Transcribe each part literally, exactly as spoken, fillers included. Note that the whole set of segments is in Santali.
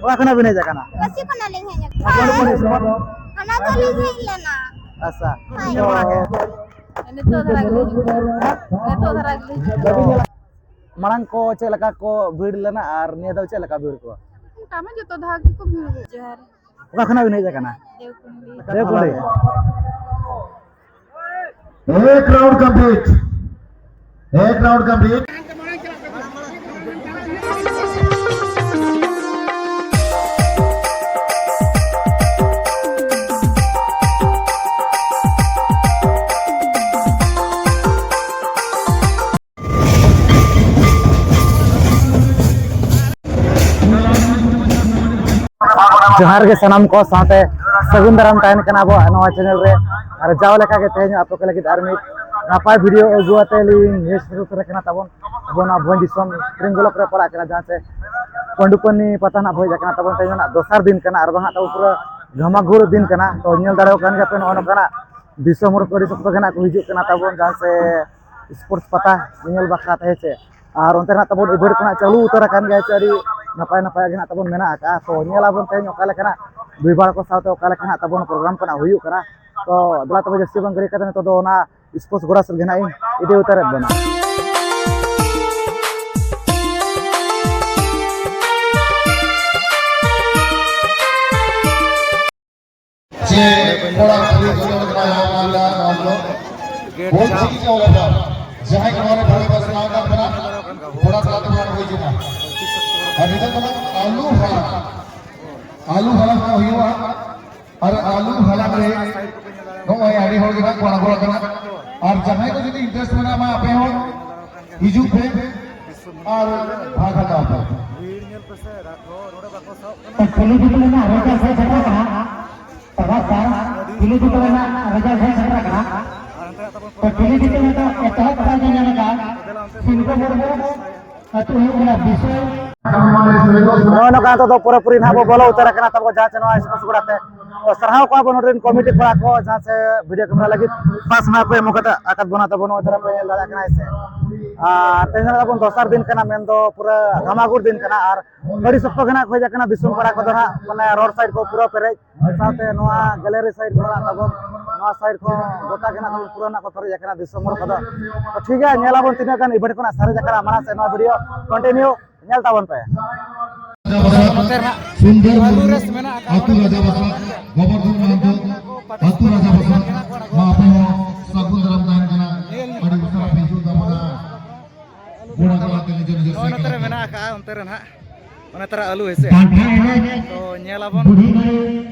ᱚᱠᱟ ᱠᱷᱚᱱᱟᱜ ᱵᱤᱱ ᱦᱮᱡ ᱟᱠᱟᱱᱟ? ᱠᱟᱹᱥᱤ ᱠᱷᱚᱱᱟᱜ ᱞᱤᱧ ᱦᱮᱡ ᱟᱠᱟᱱᱟ᱾ ᱦᱟᱱᱟ ᱫᱚ ᱞᱤᱧ ᱦᱮᱡ ᱞᱮᱱᱟ᱾ ᱟᱪᱪᱷᱟ᱾ ᱦᱳᱭ᱾ ᱛᱚ ᱱᱤᱛᱚᱜ ᱫᱷᱟᱨᱟ ᱜᱮᱞᱤᱧ ᱦᱤᱡᱩᱜ ᱠᱟᱱᱟ᱾ ᱱᱤᱛᱚᱜ ᱫᱷᱟᱨᱟ ᱜᱮᱞᱤᱧ ᱦᱤᱡᱩᱜ ᱠᱟᱱᱟ᱾ ᱢᱟᱲᱟᱝ ᱠᱚ ᱪᱮᱫ ᱞᱮᱠᱟ ᱠᱚ ᱵᱷᱤᱲ ᱞᱮᱱᱟ ᱟᱨ ᱱᱤᱭᱟᱹ ᱫᱷᱟᱣ ᱪᱮᱫ ᱞᱮᱠᱟ ᱵᱷᱤᱲ ᱠᱚ? ᱚᱱᱠᱟ ᱢᱟ ᱡᱚᱛᱚ ᱫᱷᱟᱣ ᱜᱮᱠᱚ ᱵᱷᱤᱲ ᱜᱮ᱾ ᱡᱚᱦᱟᱨ᱾ ᱚᱠᱟ ᱠᱷᱚᱱᱟᱜ ᱵᱤᱱ ᱦᱮᱡ ᱟᱠᱟᱱᱟ? ᱫᱮᱣᱠᱩᱱᱰᱤ᱾ ᱫᱮᱣᱠᱩᱱᱰᱤ᱾ एक राउंड कंप्लीट। एक राउंड कंप्लीट। ᱡᱚᱦᱟᱨ ᱜᱮ ᱥᱟᱱᱟᱢ ᱠᱚ ᱥᱟᱶᱛᱮ ᱥᱟᱹᱜᱩᱱ ᱫᱟᱨᱟᱢ ᱛᱟᱦᱮᱱ ᱠᱟᱱᱟ ᱟᱵᱚᱣᱟᱜ ᱱᱚᱣᱟ ᱪᱮᱱᱮᱞ ᱨᱮ᱾ ᱟᱨ ᱡᱟᱣ ᱞᱮᱠᱟ ᱜᱮ ᱛᱮᱦᱮᱧ ᱟᱯᱮ ᱠᱚ ᱞᱟᱹᱜᱤᱫ ᱟᱨ ᱢᱤᱫ ᱱᱟᱯᱟᱭ ᱵᱷᱤᱰᱤᱭᱳ ᱟᱹᱜᱩ ᱟᱛᱮ ᱞᱤᱧ ᱦᱮᱡ ᱥᱮᱴᱮᱨ ᱩᱛᱟᱹᱨ ᱟᱠᱟᱱᱟ ᱛᱟᱵᱚᱱ ᱟᱵᱚ ᱱᱚᱣᱟ ᱵᱷᱚᱸᱡᱽ ᱫᱤᱥᱚᱢ ᱥᱤᱨᱤᱧ ᱵᱞᱚᱠ ᱨᱮ ᱯᱟᱲᱟᱜ ᱠᱟᱱᱟ, ᱡᱟᱦᱟᱸ ᱪᱮ ᱯᱟᱹᱰᱩᱠᱟᱹᱱᱤ ᱯᱟᱛᱟ ᱱᱟᱜ ᱵᱷᱚᱸᱡᱽ ᱟᱠᱟᱱᱟ ᱛᱟᱵᱚᱱ᱾ ᱛᱮᱦᱮᱧ ᱨᱮᱱᱟᱜ ᱫᱚᱥᱟᱨ ᱫᱤᱱ ᱠᱟᱱᱟ ᱟᱨ ᱵᱟᱝ ᱦᱟᱸᱜ ᱛᱟᱵᱚ ᱯᱩᱨᱟᱹ ᱜᱷᱟᱢᱟᱜᱷᱩᱨ ᱫᱤᱱ ᱠᱟᱱᱟ᱾ ᱛᱚ ᱧᱮᱞ ᱫᱟᱲᱮᱭᱟᱜ ᱠᱟᱱ ᱜᱮᱭᱟ ᱯᱮ ᱱᱚᱜᱼᱚ ᱱᱚᱝᱠᱟᱱᱟᱜ ᱫᱤᱥᱚᱢ ᱦᱚᱲ ᱠᱚ ᱟᱹᱰᱤ ᱥᱚᱠᱛᱚ ᱜᱮ ᱱᱟᱜ ᱠᱚ ᱦᱤᱡᱩᱜ ᱠᱟᱱᱟ ᱛᱟᱵᱚᱱ, ᱡᱟᱦᱟᱸ ᱥᱮ ᱥᱯᱳᱨᱴᱥ ᱯᱟᱛᱟ ᱧᱮᱧᱮᱞ ᱵᱟᱠᱷᱨᱟ ᱛᱮ, ᱦᱮᱸ ᱥᱮ᱾ ᱟᱨ ᱚᱱᱛᱮ ᱱᱟᱜ ᱛᱟᱵᱚᱱ ᱩᱵᱷᱟᱹᱨ ᱠᱷᱚᱱᱟᱜ ᱪᱟᱹᱞᱩ ᱩᱛᱟᱹᱨ ᱟᱠᱟᱱ ᱜᱮᱭᱟ, ᱥᱮ ᱟᱹᱰᱤ ᱱᱟᱯᱟᱭ ᱱᱟᱯᱟᱭ ᱜᱮ ᱱᱟᱜ ᱛᱟᱵᱚᱱ ᱢᱮᱱᱟᱜ ᱟᱠᱟᱫᱼᱟ᱾ ᱛᱚ ᱧᱮᱞ ᱟᱵᱚᱱ ᱛᱮᱦᱮᱧ ᱚᱠᱟ ᱞᱮᱠᱟᱱᱟᱜ ᱵᱷᱤᱲ ᱵᱷᱟᱲ ᱠᱚ ᱥᱟᱶᱛᱮ ᱚᱠᱟ ᱞᱮᱠᱟᱱᱟᱜ ᱛᱟᱵᱚᱱ ᱯᱨᱳᱜᱨᱟᱢ ᱠᱚ ᱱᱟᱜ ᱦᱩᱭᱩᱜ ᱠᱟᱱᱟ᱾ ᱛᱚ ᱫᱮᱞᱟ ᱛᱚᱵᱮ ᱡᱟᱹᱥᱛᱤ ᱵᱟᱝ ᱜᱟᱹᱲᱤ ᱠᱟᱛᱮ ᱱᱤᱛᱚᱜ ᱫᱚ ᱚᱱᱟ ᱥᱯᱳᱨᱴᱥ ᱜᱚᱰᱟ ᱥᱮᱫ ᱜᱮ ᱱᱟᱜ ᱤᱧ ᱤᱫᱤ ᱩᱛᱟᱹᱨᱮᱫ ᱵᱚᱱᱟ᱾ ᱡᱮ ᱠᱚᱲᱟ ᱠᱩᱲᱤ ᱠᱚ ᱫᱚ ᱠᱟᱱᱟ ᱦᱟᱸᱜ ᱱᱚᱣᱟ ᱫᱚ ᱵᱚᱞ ᱪᱤᱠᱤ ᱪᱟᱣᱞᱮ ᱫᱚ ᱡᱟᱦᱟᱸᱭ ᱠᱚ ᱱᱚᱣᱟ ᱨᱮ ᱵᱷᱟᱜᱮ ᱯᱟᱥᱱᱟᱣ ᱟᱠᱟᱫ ᱵᱚᱱᱟ, ᱠᱚᱲᱟ ᱛᱟᱞᱟ ᱛᱮ ᱵᱚᱱ ᱦᱩᱭ ᱡᱚᱝᱟ᱾ ᱟᱨ ᱱᱤᱛᱚᱜ ᱫᱚ ᱟᱞᱩ ᱦᱟᱞᱟᱝ, ᱟᱞᱩ ᱦᱟᱞᱟᱝ ᱦᱚᱸ ᱦᱩᱭᱩᱜᱼᱟ᱾ ᱟᱨ ᱟᱞᱩ ᱦᱟᱞᱟᱝ ᱨᱮ ᱱᱚᱜᱼᱚᱭ ᱟᱹᱰᱤ ᱦᱚᱲ ᱜᱮ ᱱᱟᱜ ᱠᱚ ᱟᱬᱜᱚ ᱟᱠᱟᱱᱟ᱾ ᱟᱨ ᱡᱟᱦᱟᱸᱭ ᱠᱚ ᱡᱩᱫᱤ ᱤᱱᱴᱟᱨᱮᱥᱴ ᱢᱮᱱᱟᱜ ᱢᱟ, ᱟᱯᱮ ᱦᱚᱸ ᱦᱤᱡᱩᱜ ᱯᱮ ᱟᱨ ᱵᱷᱟᱜᱽ ᱦᱟᱛᱟᱣ ᱯᱮ᱾ ᱛᱚ ᱠᱩᱞᱤ ᱡᱩᱛ ᱨᱮᱱᱟᱜ ᱨᱮᱡᱟᱞᱴ ᱦᱮᱡ ᱥᱮᱴᱮᱨ ᱟᱠᱟᱱᱟ᱾ ᱛᱚᱵᱮ ᱥᱟᱨ, ᱠᱩᱞᱤ ᱡᱩᱛ ᱨᱮᱱᱟᱜ ᱨᱮᱡᱟᱞᱴ ᱦᱮᱡ ᱥᱮᱴᱮᱨ ᱟᱠᱟᱱᱟ᱾ ᱛᱚ ᱠᱩᱞᱤ ᱡᱩᱛ ᱨᱮᱱᱟᱜ ᱮᱛᱚᱦᱚᱵ ᱠᱷᱚᱱ ᱜᱮ ᱧᱮᱞ ᱟᱠᱟᱱ ᱥᱤᱞᱠᱟᱹ ᱢᱩᱨᱢᱩ ᱟᱹᱛᱩ ᱦᱩᱭᱩᱜ ᱠᱟᱱᱟ ᱵᱤᱥᱚᱭ᱾ ᱱᱚᱜᱼᱚᱭ ᱱᱚᱝᱠᱟ ᱱᱤᱛᱚᱜ ᱫᱚ ᱯᱩᱨᱟᱹᱯᱩᱨᱤ ᱱᱟᱦᱟᱜ ᱵᱚ ᱵᱚᱞᱚ ᱩᱛᱟᱹᱨ ᱟᱠᱟᱱᱟ ᱛᱟᱵᱚ ᱡᱟᱦᱟᱸ ᱪᱮ ᱱᱚᱣᱟ ᱥᱯᱳᱨᱴᱥ ᱜᱚᱰᱟ ᱛᱮ᱾ ᱛᱚ ᱥᱟᱨᱦᱟᱣ ᱠᱚᱣᱟ ᱵᱚᱱ ᱱᱚᱰᱮ ᱨᱮᱱ ᱠᱚᱢᱤᱴᱤ ᱠᱚᱲᱟ ᱠᱚ ᱡᱟᱦᱟᱸ ᱪᱮ ᱵᱷᱤᱰᱤᱭᱳ ᱠᱮᱢᱮᱨᱟ ᱞᱟᱹᱜᱤᱫ ᱯᱟᱥ ᱱᱟᱦᱟᱜ ᱠᱚ ᱮᱢ ᱠᱟᱛᱮ ᱟᱠᱟᱫ ᱵᱚᱱᱟ ᱛᱟᱵᱚᱱ ᱱᱚᱜᱼᱚᱭ ᱫᱷᱟᱨᱟ ᱯᱮ ᱧᱮᱞ ᱫᱟᱲᱮᱭᱟᱜ ᱠᱟᱱᱟ ᱦᱮᱸ ᱥᱮ᱾ ᱟᱨ ᱛᱮᱦᱮᱧ ᱫᱚ ᱛᱟᱵᱚᱱ ᱫᱚᱥᱟᱨ ᱫᱤᱱ ᱠᱟᱱᱟ, ᱢᱮᱱᱫᱚ ᱯᱩᱨᱟᱹ ᱜᱷᱟᱢᱟᱜᱩᱲ ᱫᱤᱱ ᱠᱟᱱᱟ ᱟᱨ ᱟᱹᱰᱤ ᱥᱚᱠᱛᱚ ᱜᱮ ᱱᱟᱦᱟᱜ ᱠᱚ ᱦᱮᱡ ᱟᱠᱟᱱᱟ ᱫᱤᱥᱚᱢ ᱯᱟᱲᱟ ᱠᱚᱫᱚ ᱱᱟᱦᱟᱜ ᱢᱟᱱᱮ ᱨᱳᱰ ᱥᱟᱭᱤᱰ ᱠᱚ ᱯᱩᱨᱟᱹ ᱯᱮᱨᱮᱡ᱾ ᱥᱟᱶᱛᱮ ᱱᱚᱣᱟ ᱜᱮᱞᱟᱨᱤ ᱥᱟᱭᱤᱰ ᱠᱚ ᱢᱮᱱᱟᱜ ᱛᱟᱵᱚᱱ, ᱱᱚᱣᱟ ᱥᱟᱭᱤᱰ ᱠᱚ ᱜᱚᱴᱟ ᱜᱮ ᱱᱟᱜ ᱛᱟᱵᱚᱱ ᱯᱩᱨᱟᱹ ᱱᱟᱜ ᱠᱚ ᱯᱮᱨᱮᱡ ᱟᱠᱟᱱᱟ ᱫᱤᱥᱚᱢ ᱦᱚᱲ ᱠᱚᱫᱚ᱾ ᱛᱚ ᱴᱷᱤᱠ ᱜᱮᱭᱟ, ᱧᱮᱞ ᱟᱵᱚᱱ ᱛᱤᱱᱟᱹᱜ ᱜᱟᱱ ᱤᱵᱷᱮᱱᱴ ᱠᱷᱚᱱᱟᱜ ᱥᱟᱨᱮᱡ ᱟᱠᱟᱱᱟ ᱢᱟᱲᱟᱝ ᱥᱮᱫ ᱱᱚᱣᱟ ᱵᱷᱤᱰᱤᱭᱳ ᱠᱚᱱᱴᱤᱱᱤᱭᱩ ᱧᱮᱞ ᱛᱟᱵᱚᱱ ᱯᱮ᱾ ᱱᱚᱛᱮ ᱨᱮ ᱦᱟᱸᱜ ᱥᱩᱱᱫᱚᱨ ᱟᱹᱞᱩ ᱢᱩᱨᱢᱩ, ᱨᱮᱥ ᱢᱮᱱᱟᱜ ᱟᱠᱟᱫ ᱟᱹᱛᱩ ᱨᱟᱡᱟ ᱵᱟᱥᱟ, ᱜᱚᱵᱚᱨᱫᱷᱚᱱ ᱢᱟᱱᱰᱤ, ᱟᱹᱛᱩ ᱨᱟᱡᱟ ᱵᱟᱥᱟ, ᱢᱟ ᱟᱯᱮ ᱦᱚᱸ ᱥᱟᱹᱜᱩᱱ ᱫᱟᱨᱟᱢ ᱛᱟᱦᱮᱱ ᱠᱟᱱᱟ᱾ ᱟᱹᱰᱤ ᱩᱥᱟᱹᱨᱟ ᱯᱮ ᱦᱤᱡᱩᱜ ᱛᱟᱵᱚᱱᱟ᱾ ᱜᱚᱲᱟ ᱜᱚᱲᱟ ᱛᱮ ᱱᱤᱡᱮᱨ ᱱᱤᱡᱮᱨ ᱱᱚᱜᱼᱚᱭ ᱱᱚᱛᱮ ᱨᱮ ᱥᱟᱭᱠᱮᱞ ᱢᱮᱱᱟᱜ ᱟᱠᱟᱫᱼᱟ, ᱚᱱᱛᱮ ᱨᱮ ᱱᱟᱦᱟᱜ ᱚᱱᱟ ᱛᱟᱨᱟ ᱟᱹᱞᱩ ᱦᱮᱸᱥᱮ᱾ ᱰᱟᱱᱴᱟ ᱮᱱᱮᱡ, ᱛᱚ ᱧᱮᱞ ᱟᱵᱚᱱ ᱵᱩᱰᱷᱤ ᱜᱟᱹᱲᱤ,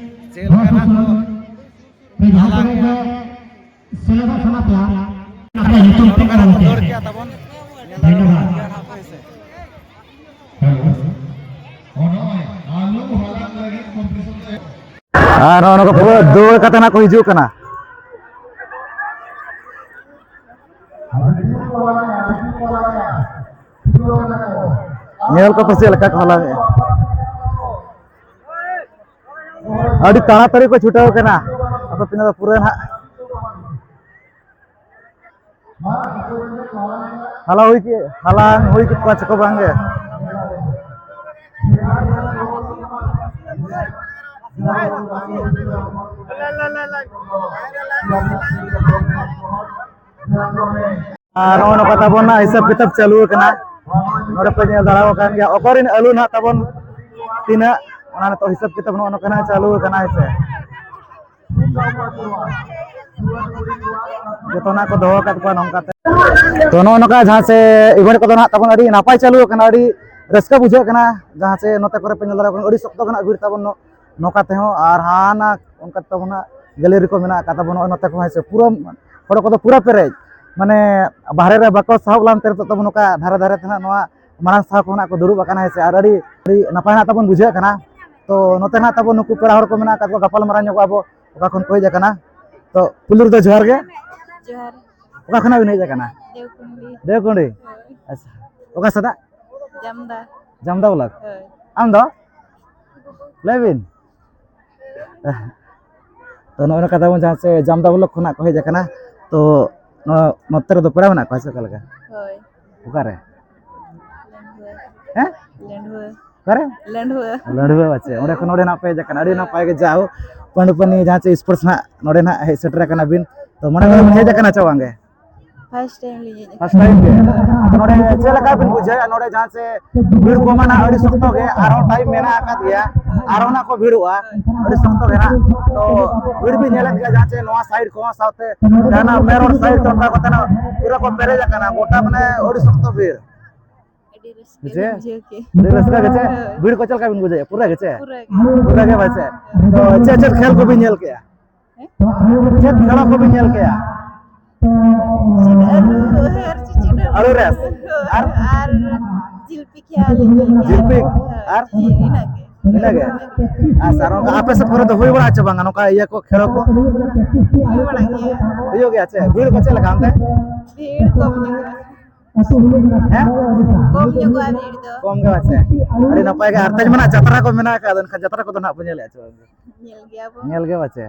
ᱪᱮᱫ ᱞᱮᱠᱟ ᱱᱟᱦᱟᱜ ᱠᱚ ᱯᱮ ᱡᱟᱦᱟᱸ ᱠᱚᱨᱮ ᱜᱮ ᱥᱮᱞᱮᱫᱚᱜ ᱥᱟᱱᱟ ᱯᱮᱭᱟ, ᱟᱯᱮᱭᱟᱜ ᱧᱩᱛᱩᱢ ᱛᱮ ᱚᱞ ᱠᱟᱛᱮ᱾ ᱠᱮᱜᱼᱟ ᱛᱟᱵᱚᱱ᱾ ᱧᱮᱞ ᱫᱟᱲᱮᱭᱟᱜ ᱠᱟᱱ ᱜᱮᱭᱟ ᱱᱟᱦᱟᱜ ᱯᱮ ᱦᱮᱸᱥᱮ᱾ ᱦᱮᱞᱳ᱾ ᱟᱨ ᱱᱚᱜᱼᱚ ᱱᱚᱝᱠᱟ ᱯᱩᱨᱟᱹ ᱫᱟᱹᱲ ᱠᱟᱛᱮ ᱱᱟᱜ ᱠᱚ ᱦᱤᱡᱩᱜ ᱠᱟᱱᱟ᱾ ᱧᱮᱞ ᱠᱚᱯᱮ ᱪᱮᱫ ᱞᱮᱠᱟ ᱠᱚ ᱦᱟᱞᱟᱝ ᱮᱫᱼᱟ᱾ ᱟᱹᱰᱤ ᱛᱟᱲᱟᱛᱟᱲᱤ ᱠᱚ ᱪᱷᱩᱴᱟᱹᱣ ᱠᱟᱱᱟ᱾ ᱟᱫᱚ ᱛᱤᱱᱟᱹᱜ ᱫᱚ ᱯᱩᱨᱟᱹ ᱱᱟᱦᱟᱜ ᱦᱟᱞᱟᱝ ᱦᱩᱭ ᱠᱮᱫ, ᱦᱟᱞᱟᱝ ᱦᱩᱭ ᱠᱮᱫ ᱠᱚᱣᱟ ᱪᱮᱠᱚ ᱵᱟᱝ ᱜᱮ᱾ ᱟᱨ ᱱᱚᱜᱼᱚ ᱱᱚᱝᱠᱟ ᱛᱟᱵᱚᱱ ᱱᱟᱜ ᱦᱤᱥᱟᱹᱵ ᱠᱤᱛᱟᱹᱵ ᱪᱟᱹᱞᱩ ᱟᱠᱟᱱᱟ᱾ ᱱᱚᱰᱮ ᱯᱮ ᱧᱮᱞ ᱫᱟᱲᱮᱭᱟᱜ ᱠᱟᱱ ᱜᱮᱭᱟ, ᱚᱠᱚᱭ ᱨᱮᱱ ᱟᱹᱞᱩ ᱱᱟᱜ ᱛᱟᱵᱚᱱ ᱛᱤᱱᱟᱹᱜ, ᱚᱱᱟ ᱱᱤᱛᱚᱜ ᱦᱤᱥᱟᱹᱵ ᱠᱤᱛᱟᱹᱵ ᱱᱚᱜᱼᱚ ᱱᱚᱝᱠᱟ ᱱᱟᱜ ᱪᱟᱹᱞᱩ ᱟᱠᱟᱱᱟ, ᱦᱮᱸ ᱥᱮ᱾ ᱡᱚᱛᱚᱱᱟᱜ ᱠᱚ ᱫᱚᱦᱚ ᱟᱠᱟᱫ ᱠᱚᱣᱟ ᱱᱚᱝᱠᱟ ᱛᱮ᱾ ᱛᱚ, ᱱᱚᱜᱼᱚ ᱱᱚᱝᱠᱟ ᱡᱟᱦᱟᱸ ᱥᱮ ᱤᱵᱷᱮᱱᱴ ᱠᱚᱫᱚ ᱱᱟᱜ ᱛᱟᱵᱚᱱ ᱟᱹᱰᱤ ᱱᱟᱯᱟᱭ ᱪᱟᱹᱞᱩ ᱟᱠᱟᱱᱟ, ᱟᱹᱰᱤ ᱨᱟᱹᱥᱠᱟᱹ ᱵᱩᱡᱷᱟᱹᱜ ᱠᱟᱱᱟ᱾ ᱡᱟᱦᱟᱸ ᱥᱮ ᱱᱚᱛᱮ ᱠᱚᱨᱮ ᱯᱮ ᱧᱮᱞ ᱫᱟᱲᱮᱭᱟᱜ ᱠᱟᱱᱟ, ᱟᱹᱰᱤ ᱥᱚᱠᱛᱚ ᱜᱮ ᱱᱟᱜ ᱵᱷᱤᱲ ᱛᱟᱵᱚᱱ ᱱᱚ-, ᱱᱚᱝᱠᱟ ᱛᱮᱦᱚᱸ᱾ ᱟᱨ ᱦᱟᱱᱟ ᱚᱱᱠᱟ ᱛᱟᱵᱚᱱ ᱱᱟᱜ ᱜᱮᱞᱟᱨᱤ ᱠᱚ ᱢᱮᱱᱟᱜ ᱟᱠᱟᱫ ᱛᱟᱵᱚᱱ ᱱᱚᱜᱼᱚᱭ ᱱᱚᱛᱮ ᱠᱚᱦᱚᱸ, ᱦᱮᱸ ᱥᱮ, ᱯᱩᱨᱟᱹ ᱦᱚᱲ ᱠᱚᱫᱚ ᱯᱩᱨᱟᱹ ᱯᱮᱨᱮᱡ, ᱢᱟᱱᱮ ᱵᱟᱦᱨᱮ ᱨᱮ ᱵᱟᱠᱚ ᱥᱟᱦᱚᱵ ᱞᱟᱱᱛᱮ ᱱᱤᱛᱚᱜ ᱛᱟᱵᱚᱱ ᱱᱚᱝᱠᱟ ᱫᱷᱟᱨᱮ ᱫᱷᱟᱨᱮ ᱛᱮ ᱱᱟᱜ ᱱᱚᱣᱟ ᱢᱟᱲᱟᱝ ᱥᱟᱦᱟ ᱠᱚ ᱱᱟᱜ ᱠᱚ ᱫᱩᱲᱩᱵ ᱟᱠᱟᱱᱟ, ᱦᱮᱸ ᱥᱮ, ᱟᱨ ᱟᱹᱰᱤ, ᱟᱹᱰᱤ ᱱᱟᱯᱟᱭ ᱱᱟᱜ ᱛᱟᱵᱚᱱ ᱵᱩᱡᱷᱟᱹᱜ ᱠᱟᱱᱟ᱾ ᱛᱚ, ᱱᱚᱛᱮ ᱱᱟᱜ ᱛᱟᱵᱚᱱ ᱱᱩᱠᱩ ᱯᱮᱲᱟ ᱦᱚᱲ ᱠᱚ ᱢᱮᱱᱟᱜ ᱟᱠᱟᱫ ᱠᱚᱣᱟ, ᱜᱟᱯᱟᱞ ᱢᱟᱨᱟᱣ ᱧᱚᱜᱚᱜ ᱟᱵᱚ ᱚᱠᱟ ᱠᱷᱚᱱ ᱠᱚ ᱦᱮᱡ ᱟᱠᱟᱱᱟ᱾ ᱛᱚ, ᱯᱩᱭᱞᱩ ᱨᱮᱫᱚ ᱡᱚᱦᱟᱨ ᱜᱮ᱾ ᱡᱚᱦᱟᱨ᱾ ᱚᱠᱟ ᱠᱷᱚᱱᱟᱜ ᱵᱤᱱ ᱦᱮᱡ ᱟᱠᱟᱱᱟ? ᱫᱮᱣᱠᱩᱱᱰᱤ᱾ ᱫᱮᱣᱠᱩᱱᱰᱤ? ᱦᱳᱭ᱾ ᱟᱪᱪᱷᱟ, ᱚᱠᱟ ᱥᱮᱫᱟᱜ? ᱡᱟᱢᱫᱟ᱾ ᱡᱟᱢᱫᱟ ᱵᱞᱚᱠ᱾ ᱦᱳᱭ᱾ ᱟᱢ ᱫᱚ? ᱞᱟᱹᱭ ᱵᱤᱱ᱾ ᱛᱚ, ᱱᱚᱜᱼᱚᱭ ᱱᱚᱝᱠᱟ ᱛᱟᱵᱚᱱ ᱡᱟᱦᱟᱸ ᱥᱮ ᱡᱟᱢᱫᱟ ᱵᱞᱚᱠ ᱠᱷᱚᱱᱟᱜ ᱠᱚ ᱦᱮᱡ ᱟᱠᱟᱱᱟ᱾ ᱛᱚ, ᱱᱚᱣᱟ ᱱᱚᱛᱮ ᱨᱮᱫᱚ ᱯᱮᱲᱟ ᱢᱮᱱᱟᱜ ᱠᱚᱣᱟ ᱥᱮ ᱚᱠᱟ ᱞᱮᱠᱟ? ᱦᱳᱭ᱾ ᱚᱠᱟᱨᱮ? ᱞᱟᱹᱱᱰᱷᱩᱣᱟᱹ᱾ ᱦᱮᱸ? ᱞᱟᱹᱱᱰᱷᱩᱣᱟᱹ᱾ ᱚᱠᱟᱨᱮ? ᱞᱟᱹᱱᱰᱷᱩᱣᱟᱹ᱾ ᱞᱟᱹᱱᱰᱷᱩᱣᱟᱹ, ᱟᱪᱪᱷᱟ᱾ ᱚᱸᱰᱮ ᱠᱷᱚᱱ ᱱᱚᱰᱮ ᱱᱟᱜ ᱯᱮ ᱦᱮᱡ ᱟᱠᱟᱱᱟ, ᱟᱹᱰᱤ ᱱᱟᱯᱟᱭ ᱜᱮ᱾ ᱡᱟᱣ ᱯᱟᱹᱱᱤ ᱯᱟᱹᱱᱤ ᱡᱟᱦᱟᱸ ᱪᱮ ᱥᱯᱳᱨᱴᱥ ᱱᱟᱜ ᱱᱚᱰᱮ ᱱᱟᱜ ᱦᱮᱡ ᱥᱮᱴᱮᱨ ᱟᱠᱟᱱᱟ ᱵᱤᱱ, ᱛᱚ, ᱢᱚᱱᱮ ᱠᱚ ᱦᱮᱡ ᱟᱠᱟᱱᱟ ᱪᱮ ᱵᱟᱝ ᱜᱮ? ᱯᱷᱟᱥᱴ ᱴᱟᱭᱤᱢ ᱞᱤᱧ ᱦᱮᱡ ᱯᱷᱟᱥᱴ ᱴᱟᱭᱤᱢ ᱜᱮ᱾ ᱱᱚᱰᱮ ᱪᱮᱫ ᱞᱮᱠᱟ ᱵᱤᱱ ᱵᱩᱡᱷᱟᱹᱣᱮᱫᱼᱟ? ᱱᱚᱰᱮ ᱡᱟᱦᱟᱸ ᱥᱮ ᱵᱷᱤᱲ ᱠᱚᱢᱟ ᱱᱟᱜ ᱟᱹᱰᱤ ᱥᱚᱠᱛᱚ ᱜᱮ, ᱟᱨᱦᱚᱸ ᱴᱟᱭᱤᱢ ᱢᱮᱱᱟᱜ ᱟᱠᱟᱫ ᱜᱮᱭᱟ, ᱟᱨᱦᱚᱸ ᱱᱟᱜ ᱠᱚ ᱵᱷᱤᱲᱚᱜᱼᱟ ᱟᱹᱰᱤ ᱥᱚᱠᱛᱚ ᱜᱮ ᱱᱟᱜ᱾ ᱛᱚ, ᱵᱷᱤᱲ ᱵᱤᱱ ᱧᱮᱞᱮᱫ ᱜᱮᱭᱟ ᱡᱟᱦᱟᱸ ᱪᱮ ᱱᱚᱣᱟ ᱥᱟᱭᱤᱰ ᱠᱚᱦᱚᱸ, ᱥᱟᱶᱛᱮ ᱡᱟᱦᱟᱱᱟᱜ ᱢᱮᱱ ᱨᱳᱰ ᱥᱟᱭᱤᱰ ᱛᱮ ᱚᱱᱠᱟ ᱠᱚᱛᱮ ᱱᱟᱜ ᱯᱩᱨᱟᱹ ᱠᱚ ᱯᱮᱨᱮᱡ ᱟᱠᱟᱱᱟ, ᱜᱚᱴᱟ ᱢᱟᱱᱮ ᱟᱹᱰᱤ ᱥᱚᱠᱛᱚ ᱵᱷᱤᱲ᱾ ᱟᱹᱰᱤ ᱨᱟᱹᱥᱠᱟᱹ ᱦᱮᱸᱥᱮ? ᱞᱤᱧ ᱵᱩᱡᱷᱟᱹᱣ ᱠᱮᱫ᱾ ᱟᱹᱰᱤ ᱨᱟᱹᱥᱠᱟᱹ ᱜᱮ ᱪᱮ? ᱦᱳᱭ᱾ ᱵᱷᱤᱲ ᱠᱚ ᱪᱮᱫ ᱞᱮᱠᱟ ᱵᱤᱱ ᱵᱩᱡᱷᱟᱹᱣᱮᱫᱼᱟ? ᱯᱩᱨᱟᱹ ᱜᱮ ᱪᱮ? ᱯᱩᱨᱟᱹ ᱜᱮ᱾ ᱯᱩᱨᱟᱹ ᱜᱮ ᱵᱟᱭ ᱪᱮ? ᱛᱚ, ᱪᱮᱫ ᱪᱮᱫ ᱠᱷᱮᱞ ᱠᱚᱵᱤᱱ ᱧᱮᱞ ᱠᱮᱜᱼᱟ? ᱦᱮᱸ? ᱪᱮᱫ ᱠᱷᱮᱞ ᱠᱚᱵᱤᱱ ᱧᱮᱞ ᱠᱮᱜᱼᱟ? ᱪᱮᱫ ᱟᱹᱞᱩ ᱦᱮᱨ ᱪᱮ ᱪᱮᱫ ᱟᱹᱞᱩ? ᱟᱹᱞᱩ ᱨᱮᱥ᱾ ᱦᱳᱭ᱾ ᱟᱨ? ᱟᱨ ᱡᱤᱞᱯᱤ ᱠᱷᱮᱞ ᱞᱤᱧ ᱧᱮᱞ ᱠᱮᱜᱼᱟ᱾ ᱡᱤᱞᱯᱤ? ᱦᱳᱭ᱾ ᱟᱨ? ᱤᱱᱟᱹᱜ ᱜᱮ᱾ ᱤᱱᱟᱹ ᱜᱮ? ᱟᱪᱪᱷᱟ, ᱟᱨ ᱚᱱᱠᱟ ᱟᱯᱮ ᱥᱮᱫ ᱠᱚᱨᱮ ᱫᱚ ᱦᱩᱭ ᱵᱟᱲᱟᱜᱼᱟ ᱪᱮ ᱵᱟᱝᱟ ᱱᱚᱝᱠᱟ ᱤᱭᱟᱹ ᱠᱚ, ᱠᱷᱮᱞ ᱠᱚ? ᱦᱩᱭ ᱵᱟᱲᱟᱜ ᱜᱮᱭᱟ᱾ ᱦᱩᱭᱩᱜ ᱜᱮᱭᱟ ᱪᱮ? ᱵᱷᱤᱲ ᱠᱚ ᱪᱮᱫ ᱞᱮᱠᱟ ᱚᱱᱛᱮ? ᱵᱷᱤᱲ ᱠᱚᱢ ᱧᱚᱜᱚᱜᱼᱟ᱾ ᱦᱮᱸ? ᱠᱚᱢ ᱧᱚᱜᱚᱜᱼᱟ ᱵᱷᱤᱲ ᱫᱚ᱾ ᱠᱚᱢ ᱜᱮ ᱵᱟᱪᱮ? ᱟᱹᱰᱤ ᱱᱟᱯᱟᱭ ᱜᱮ᱾ ᱟᱨ ᱛᱮᱦᱮᱧ ᱢᱟ ᱱᱟᱜ ᱡᱟᱛᱨᱟ ᱠᱚ ᱢᱮᱱᱟᱜ ᱟᱠᱟᱫ, ᱮᱱᱠᱷᱟᱱ ᱡᱟᱛᱨᱟ ᱠᱚᱫᱚ ᱱᱟᱜ ᱯᱮ ᱧᱮᱞᱮᱫᱼᱟ ᱪᱮ ᱵᱟᱝ? ᱧᱮᱞ ᱜᱮᱭᱟ ᱵᱚᱱ᱾ ᱧᱮᱞ ᱜᱮ ᱵᱟᱪᱮ?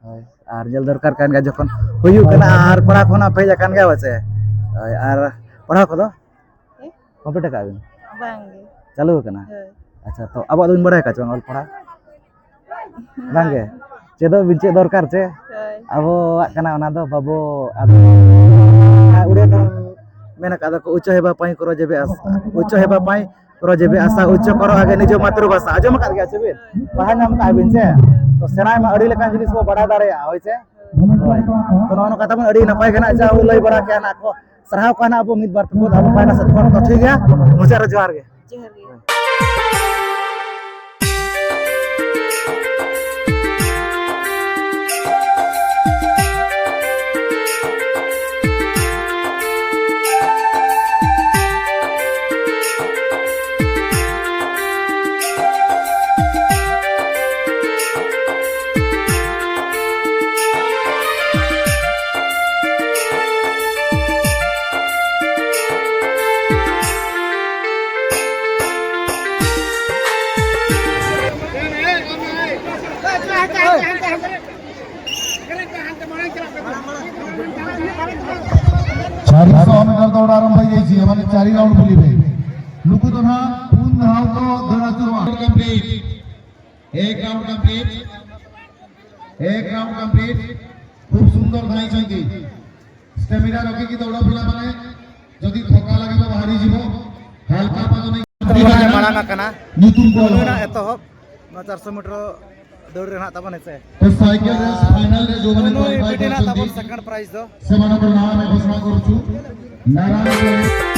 ᱦᱳᱭ᱾ ᱦᱳᱭ᱾ ᱟᱨ ᱧᱮᱞ ᱫᱚᱨᱠᱟᱨ ᱠᱟᱱ ᱜᱮᱭᱟ, ᱡᱚᱠᱷᱚᱱ ᱦᱩᱭᱩᱜ ᱠᱟᱱᱟ ᱟᱨ ᱯᱟᱲᱦᱟᱣ ᱠᱷᱚᱱᱟᱜ ᱯᱮ ᱦᱮᱡ ᱟᱠᱟᱱ ᱜᱮᱭᱟ ᱵᱟᱪᱮ? ᱦᱳᱭ᱾ ᱟᱨ ᱯᱟᱲᱦᱟᱣ ᱠᱚᱫᱚ? ᱦᱮᱸ? ᱠᱚᱢᱯᱞᱤᱴ ᱟᱠᱟᱫ ᱵᱤᱱ? ᱵᱟᱝ ᱜᱮ᱾ ᱪᱟᱹᱞᱩ ᱟᱠᱟᱱᱟ? ᱦᱳᱭ᱾ ᱟᱪᱪᱷᱟ, ᱛᱚ ᱟᱵᱚᱣᱟᱜ ᱫᱚᱵᱤᱱ ᱵᱟᱲᱟᱭ ᱟᱠᱟᱫ ᱪᱮ ᱵᱟᱝ ᱚᱞ ᱯᱟᱲᱦᱟᱣ? ᱵᱟᱝ ᱜᱮ? ᱪᱮᱫᱚᱜ ᱵᱤᱱ, ᱪᱮᱫ ᱫᱚᱨᱠᱟᱨ ᱪᱮ? ᱦᱳᱭ᱾ ᱟᱵᱚᱣᱟᱜ ᱠᱟᱱᱟ ᱚᱱᱟ ᱫᱚ, ᱵᱟᱹᱵᱩ᱾ ᱟᱫᱚ ᱩᱲᱤᱭᱟ ᱫᱚ ᱢᱮᱱ ᱟᱠᱟᱫ ᱫᱚᱠᱚ, ᱩᱪᱪᱚ ᱦᱮᱵᱟ ᱯᱟᱭ ᱠᱚᱨᱚ ᱡᱮᱵᱮ ᱟᱥᱟ, ᱩᱪᱪᱚ ᱦᱮᱵᱟ ᱯᱟᱭ ᱠᱚᱨᱚ ᱡᱮᱵᱮ ᱟᱥᱟ, ᱩᱪᱪᱚ ᱠᱚᱨᱚ ᱟᱜᱮ ᱱᱤᱡᱚ ᱢᱟᱛᱨᱤ ᱵᱷᱟᱥᱟ᱾ ᱟᱸᱡᱚᱢ ᱟᱠᱟᱫ ᱜᱮᱭᱟ ᱪᱮ ᱵᱤᱱ? ᱯᱟᱲᱦᱟᱣ ᱧᱟᱢ ᱟᱠᱟᱫ ᱵᱤᱱ ᱪᱮ? ᱛᱚ ᱥᱮᱬᱟᱭ ᱢᱟ, ᱟᱹᱰᱤ ᱞᱮᱠᱟᱱ ᱡᱤᱱᱤᱥ ᱵᱚ ᱵᱟᱲᱟᱭ ᱫᱟᱲᱮᱭᱟᱜᱼᱟ, ᱦᱳᱭ ᱪᱮ? ᱦᱳᱭ᱾ ᱛᱚ ᱱᱚᱜᱼᱚ ᱱᱚᱝᱠᱟ ᱛᱟᱵᱚᱱ, ᱟᱹᱰᱤ ᱱᱟᱯᱟᱭ ᱜᱮ ᱱᱟᱜ ᱡᱟ ᱵᱚ ᱞᱟᱹᱭ ᱵᱟᱲᱟ ᱠᱮᱜᱼᱟ ᱱᱟᱜ ᱠᱚ᱾ ᱥᱟᱨᱦᱟᱣ ᱠᱚᱣᱟ ᱱᱟᱜ ᱟᱵᱚ ᱢᱤᱫ ᱵᱟᱨ ᱛᱮᱠᱚ ᱟᱵᱚ ᱯᱟᱦᱴᱟ ᱥᱮᱫ ᱠᱷᱚᱱ᱾ ᱛᱚ ᱴᱷᱤᱠ ᱜᱮᱭᱟ, ᱢᱩᱪᱟᱹᱫ ᱨᱮ ᱡᱚᱦᱟᱨ ᱜᱮ᱾ ᱡᱚᱦᱟᱨ ᱜᱮ᱾ ᱪᱟᱨᱥᱚ ᱢᱤᱴᱟᱨ ᱫᱚ ᱚᱲᱟᱜ ᱨᱮᱢ ᱵᱟᱡᱟᱭ ᱡᱤᱭᱟ, ᱢᱟᱱᱮ ᱪᱟᱨᱤ ᱨᱟᱣᱩᱱᱰ ᱵᱩᱞᱤ ᱵᱮ᱾ ᱱᱩᱠᱩ ᱫᱚ ᱱᱟᱦᱟᱜ ᱯᱩᱱ ᱫᱷᱟᱣ ᱠᱚ ᱫᱟᱹᱲ ᱟᱹᱪᱩᱨᱚᱜᱼᱟ᱾ ᱠᱚᱢᱯᱞᱤᱴ, ᱮᱠ ᱨᱟᱣᱩᱱᱰ ᱠᱚᱢᱯᱞᱤᱴ, ᱮᱠ ᱨᱟᱣᱩᱱᱰ ᱠᱚᱢᱯᱞᱤᱴ᱾ ᱠᱷᱩᱵ ᱥᱩᱱᱫᱚᱨ ᱫᱷᱟᱭ ᱪᱚᱭᱛᱤ। ଷ୍ଟାᱢᱤᱱᱟ ରଖିକି ଦୌଡ଼ ପିଲାମାନେ। ଯଦି ଥକା ଲାଗିବ ବାହାରି ଯିବ। ହାଲକା ପାଦ ନେଇ ᱛᱟᱵᱚᱱ ᱞᱮ ᱢᱟᱲᱟᱝ ᱟᱠᱟᱱᱟ। ᱧᱩᱛᱩᱢ ᱠᱚ ᱚᱞ ᱱᱩᱭ ᱢᱮ। ᱱᱟᱜ ᱮᱛᱚᱦᱚᱵ ᱱᱚᱣᱟ ᱪᱟᱨᱥᱚ ᱢᱤᱴᱟᱨ ᱫᱟᱹᱲ ᱨᱮ ᱱᱟᱜ ᱛᱟᱵᱚᱱ ᱦᱮᱸᱥᱮ। ᱛᱚ ᱥᱟᱭᱠᱮᱞ ᱨᱮᱥ ᱯᱷᱟᱭᱱᱟᱞ ᱨᱮ ᱡᱚᱢᱟᱱᱮ ᱱᱩᱭ ᱠᱚᱣᱟᱞᱤᱯᱷᱟᱭ ᱵᱤᱴᱤ ᱱᱟᱜ ᱠᱚᱨᱪᱚᱱᱛᱤ, ᱛᱟᱵᱚᱱ ᱥᱮᱠᱮᱱᱰ ᱯᱨᱟᱭᱤᱡᱽ ᱫᱚ। ସେମାନଙ୍କର ନାଁ ଆମେ ଘୋଷଣା କରୁଛୁ। ନାରାୟଣ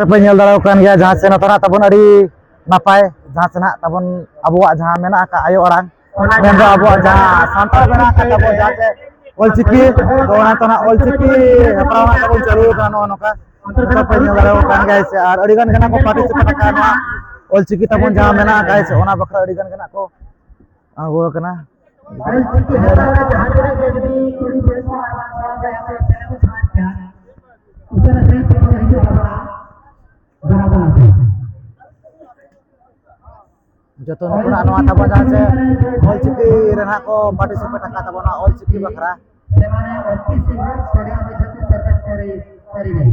ᱯᱮ ᱧᱮᱞ ᱫᱟᱲᱮᱭᱟᱜ ᱠᱟᱱ ᱜᱮᱭᱟ, ᱡᱟᱦᱟᱸ ᱥᱮ ᱱᱚᱛᱮᱱᱟᱜ ᱛᱟᱵᱚᱱ ᱟᱹᱰᱤ ᱱᱟᱯᱟᱭ, ᱡᱟᱦᱟᱸ ᱥᱮ ᱱᱟᱜ ᱛᱟᱵᱚᱱ ᱟᱵᱚᱣᱟᱜ ᱡᱟᱦᱟᱸ ᱢᱮᱱᱟᱜ ᱟᱠᱟᱫ ᱟᱭᱳ ᱟᱲᱟᱝ, ᱢᱮᱱᱫᱚ ᱟᱵᱚᱣᱟᱜ ᱡᱟᱦᱟᱸ ᱥᱟᱱᱛᱟᱲ ᱢᱮᱱᱟᱜ ᱟᱠᱟᱫ ᱛᱟᱵᱚᱱ, ᱡᱟᱦᱟᱸ ᱪᱮ ᱚᱞᱪᱤᱠᱤ, ᱛᱚ ᱚᱱᱟ ᱛᱚ ᱱᱟᱜ ᱚᱞᱪᱤᱠᱤ ᱦᱮᱯᱨᱟᱣ ᱱᱟᱜ ᱛᱟᱵᱚᱱ ᱪᱟᱹᱞᱩ ᱟᱠᱟᱱᱟ ᱱᱚᱜᱼᱚ ᱱᱚᱝᱠᱟ᱾ ᱱᱤᱛᱚᱜ ᱯᱮ ᱧᱮᱞ ᱫᱟᱲᱮᱭᱟᱜ ᱠᱟᱱ ᱜᱮᱭᱟ ᱥᱮ, ᱟᱨ ᱟᱹᱰᱤ ᱜᱟᱱ ᱜᱮ ᱱᱟᱜ ᱠᱚ ᱯᱟᱨᱴᱤᱥᱤᱯᱮᱴ ᱟᱠᱟᱫ ᱱᱚᱣᱟ ᱚᱞᱪᱤᱠᱤ ᱛᱟᱵᱚᱱ ᱡᱟᱦᱟᱸ ᱢᱮᱱᱟᱜ ᱟᱠᱟᱫ ᱥᱮ, ᱚᱱᱟ ᱵᱟᱠᱷᱨᱟ ᱟᱹᱰᱤ ᱜᱟᱱ ᱜᱮ ᱱᱟᱜ ᱠᱚ ᱟᱬᱜᱚ ᱟᱠᱟᱱᱟ᱾ ᱚᱞᱪᱤᱠᱤ ᱦᱮᱯᱨᱟᱣ ᱨᱮ ᱡᱟᱦᱟᱸ ᱛᱤᱱᱟᱹᱜ ᱜᱮ ᱡᱩᱫᱤ ᱠᱩᱲᱤ ᱵᱮᱥ ᱟᱨ ᱵᱟᱝ ᱥᱟᱶᱛᱮ ᱟᱯᱮ ᱥᱮᱞᱮᱫ ᱥᱟᱱᱟᱭᱮᱫ ᱯᱮᱭᱟ, ᱩᱥᱟᱹᱨᱟ ᱥᱟᱺᱦᱤᱡ ᱯᱮ ᱦᱤᱡᱩᱜ ᱛᱟᱵᱚᱱᱟ᱾ ᱡᱚᱛᱚ ᱱᱩᱠᱩ ᱱᱟᱜ ᱱᱚᱣᱟ ᱛᱟᱵᱚᱱ ᱡᱟᱦᱟᱸ ᱪᱮ ᱚᱞᱪᱤᱠᱤ ᱨᱮ ᱱᱟᱜ ᱠᱚ ᱯᱟᱨᱴᱤᱥᱤᱯᱮᱴ ᱟᱠᱟᱫ ᱛᱟᱵᱚᱱᱟ ᱚᱞᱪᱤᱠᱤ ᱵᱟᱠᱷᱨᱟ᱾ ସେମାନେ ଅତି ଶୀଘ୍ର ଷ୍ଟେଡିୟମରେ ଛତିଶ ପ୍ରବେଶ କରି କରିବେ।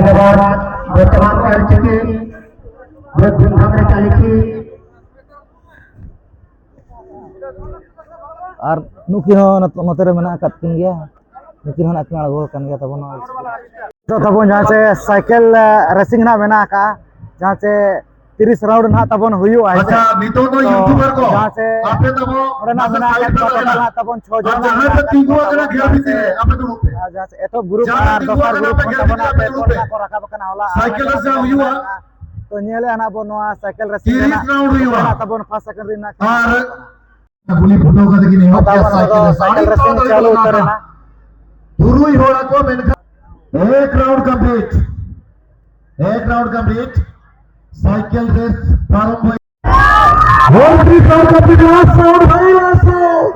ᱫᱷᱚᱱᱭᱚᱵᱟᱫ᱾ ᱵᱚᱨᱛᱚᱢᱟᱱ ᱚᱞᱪᱤᱠᱤ ᱵᱚᱦᱩᱛ ᱫᱷᱩᱢᱫᱷᱟᱢ ᱨᱮ ᱪᱟᱹᱞᱩᱜ ᱠᱟᱱᱟ᱾ ᱟᱨ ᱱᱩᱠᱤᱱ ᱦᱚᱸ ᱱᱚᱛ-, ᱱᱚᱛᱮ ᱨᱮ ᱢᱮᱱᱟᱜ ᱟᱠᱟᱫ ᱠᱤᱱ ᱜᱮᱭᱟ, ᱱᱩᱠᱤᱱ ᱦᱚᱸ ᱱᱟᱜ ᱠᱤᱱ ᱟᱬᱜᱚ ᱟᱠᱟᱱ ᱜᱮᱭᱟ ᱛᱟᱵᱚᱱ᱾ ᱱᱤᱛᱚᱜ ᱛᱟᱵᱚᱱ ᱡᱟᱦᱟᱸ ᱪᱮ ᱥᱟᱭᱠᱮᱞ, ᱮ, ᱨᱮᱥᱤᱝ ᱱᱟᱜ ᱢᱮᱱᱟᱜ ᱟᱠᱟᱫᱼᱟ, ᱡᱟᱦᱟᱸ ᱪᱮ ᱛᱤᱨᱤᱥ ᱨᱟᱣᱩᱱᱰ ᱱᱟᱜ ᱛᱟᱵᱚᱱ ᱦᱩᱭᱩᱜᱼᱟ, ᱦᱮᱸ ᱥᱮ? ᱟᱪᱪᱷᱟ, ᱱᱤᱛᱚᱜ ᱫᱚ ᱛᱚ, YouTuber ᱠᱚ, ᱡᱟᱦᱟᱸ ᱪᱮ ᱟᱯᱮ ᱛᱟᱵᱚᱱ ᱱᱚᱰᱮ ᱱᱟᱜ ᱢᱟᱥᱮ ᱢᱮᱱᱟᱜ side ᱟᱠᱟᱫ ᱯᱮ ᱠᱚᱣᱟ, ᱛᱟᱵᱚᱱᱟ᱾ ᱴᱳᱴᱟᱞ ᱱᱟᱜ ᱛᱟᱵᱚᱱ ᱪᱷᱚ ᱡᱚᱱ ᱟᱨ ᱱᱟᱜ ᱡᱟᱦᱟᱸᱭ ᱯᱮ ᱢᱮᱱᱟᱜ ᱟᱠᱟᱫ ᱛᱤᱸᱜᱩ ᱠᱚᱣᱟ, ᱟᱠᱟᱱᱟ, ᱜᱷᱮᱨ ᱵᱷᱤᱛᱤᱨ ᱨᱮ, ᱟᱯᱮ ᱫᱩᱲᱩᱵ ᱯᱮ᱾ ᱡᱟᱦᱟᱸ ᱪᱮ ᱮᱛᱚᱦᱚᱵ ᱜᱨᱩᱯ ᱡᱟᱦᱟᱸ ᱟᱨ ᱯᱮ ᱫᱚᱥᱟᱨ ᱛᱤᱸᱜᱩ ᱜᱨᱩᱯ ᱟᱠᱟᱱᱟ, ᱠᱷᱚᱱ ᱜᱷᱮᱨ ᱛᱟᱵᱚᱱᱟ ᱵᱷᱤᱛᱤᱨ ᱨᱮ, ᱯᱮ ᱟᱯᱮ ᱫᱩᱲᱩᱵ ᱯᱮ᱾ ᱠᱚ ᱨᱟᱠᱟᱵ ᱟᱠᱟᱱᱟ ᱦᱚᱞᱟ᱾ ᱥᱟᱭᱠᱮᱞ ᱨᱮ ᱡᱟ ᱦᱩᱭᱩᱜᱼᱟ, ᱛᱚ, ᱧᱮᱞᱮᱫᱼᱟ ᱱᱟᱜ ᱵᱚᱱ ᱱᱚᱣᱟ ᱥᱟᱭᱠᱮᱞ ᱨᱮᱥᱤᱝ ᱛᱤᱨᱤᱥ ᱨᱮᱱᱟᱜ ᱨᱟᱣᱩᱱᱰ ᱦᱩᱭᱩᱜᱼᱟ᱾ ᱱᱟᱜ ᱛᱟᱵᱚᱱ ᱯᱷᱟᱥᱴ ᱥᱮᱠᱮᱱᱰ ᱨᱮᱱᱟᱜ ᱟᱨ ᱜᱩᱞᱤ ᱯᱷᱩᱴᱟᱹᱣ ᱠᱟᱛᱮ ᱠᱤᱱ ᱮᱦᱚᱵ ᱠᱮᱫᱟ ᱥᱟᱭᱠᱮᱞ ᱨᱮ᱾ ᱥᱟᱭᱠᱮᱞ ᱨᱮᱥᱤᱝ ᱪᱟᱹᱞᱩ ᱩᱛᱟᱹᱨ ᱮᱱᱟ᱾ ᱛᱩᱨᱩᱭ ᱦᱚᱲ ᱟᱠᱚ, ᱢᱮᱱᱠᱷᱟᱱ ᱮᱠ ᱨᱟᱣᱩᱱᱰ ᱠᱚᱢᱯᱞᱤᱴ, ᱮᱠ ᱨᱟᱣᱩᱱᱰ ᱠᱚᱢᱯᱞᱤᱴ, ᱥᱟᱭᱠᱮᱞ ᱨᱮᱥ ᱯᱟᱨᱚᱢ ᱦᱩᱭ᱾ ᱦᱚᱲ ᱛᱤᱥ ᱨᱟᱣᱩᱱᱰ ᱠᱚᱢᱯᱞᱤᱴ, ᱞᱟᱥᱴ ᱨᱟᱣᱩᱱᱰ ᱵᱷᱟᱭ, ᱞᱟᱥᱴ ᱨᱟᱣᱩᱱᱰ᱾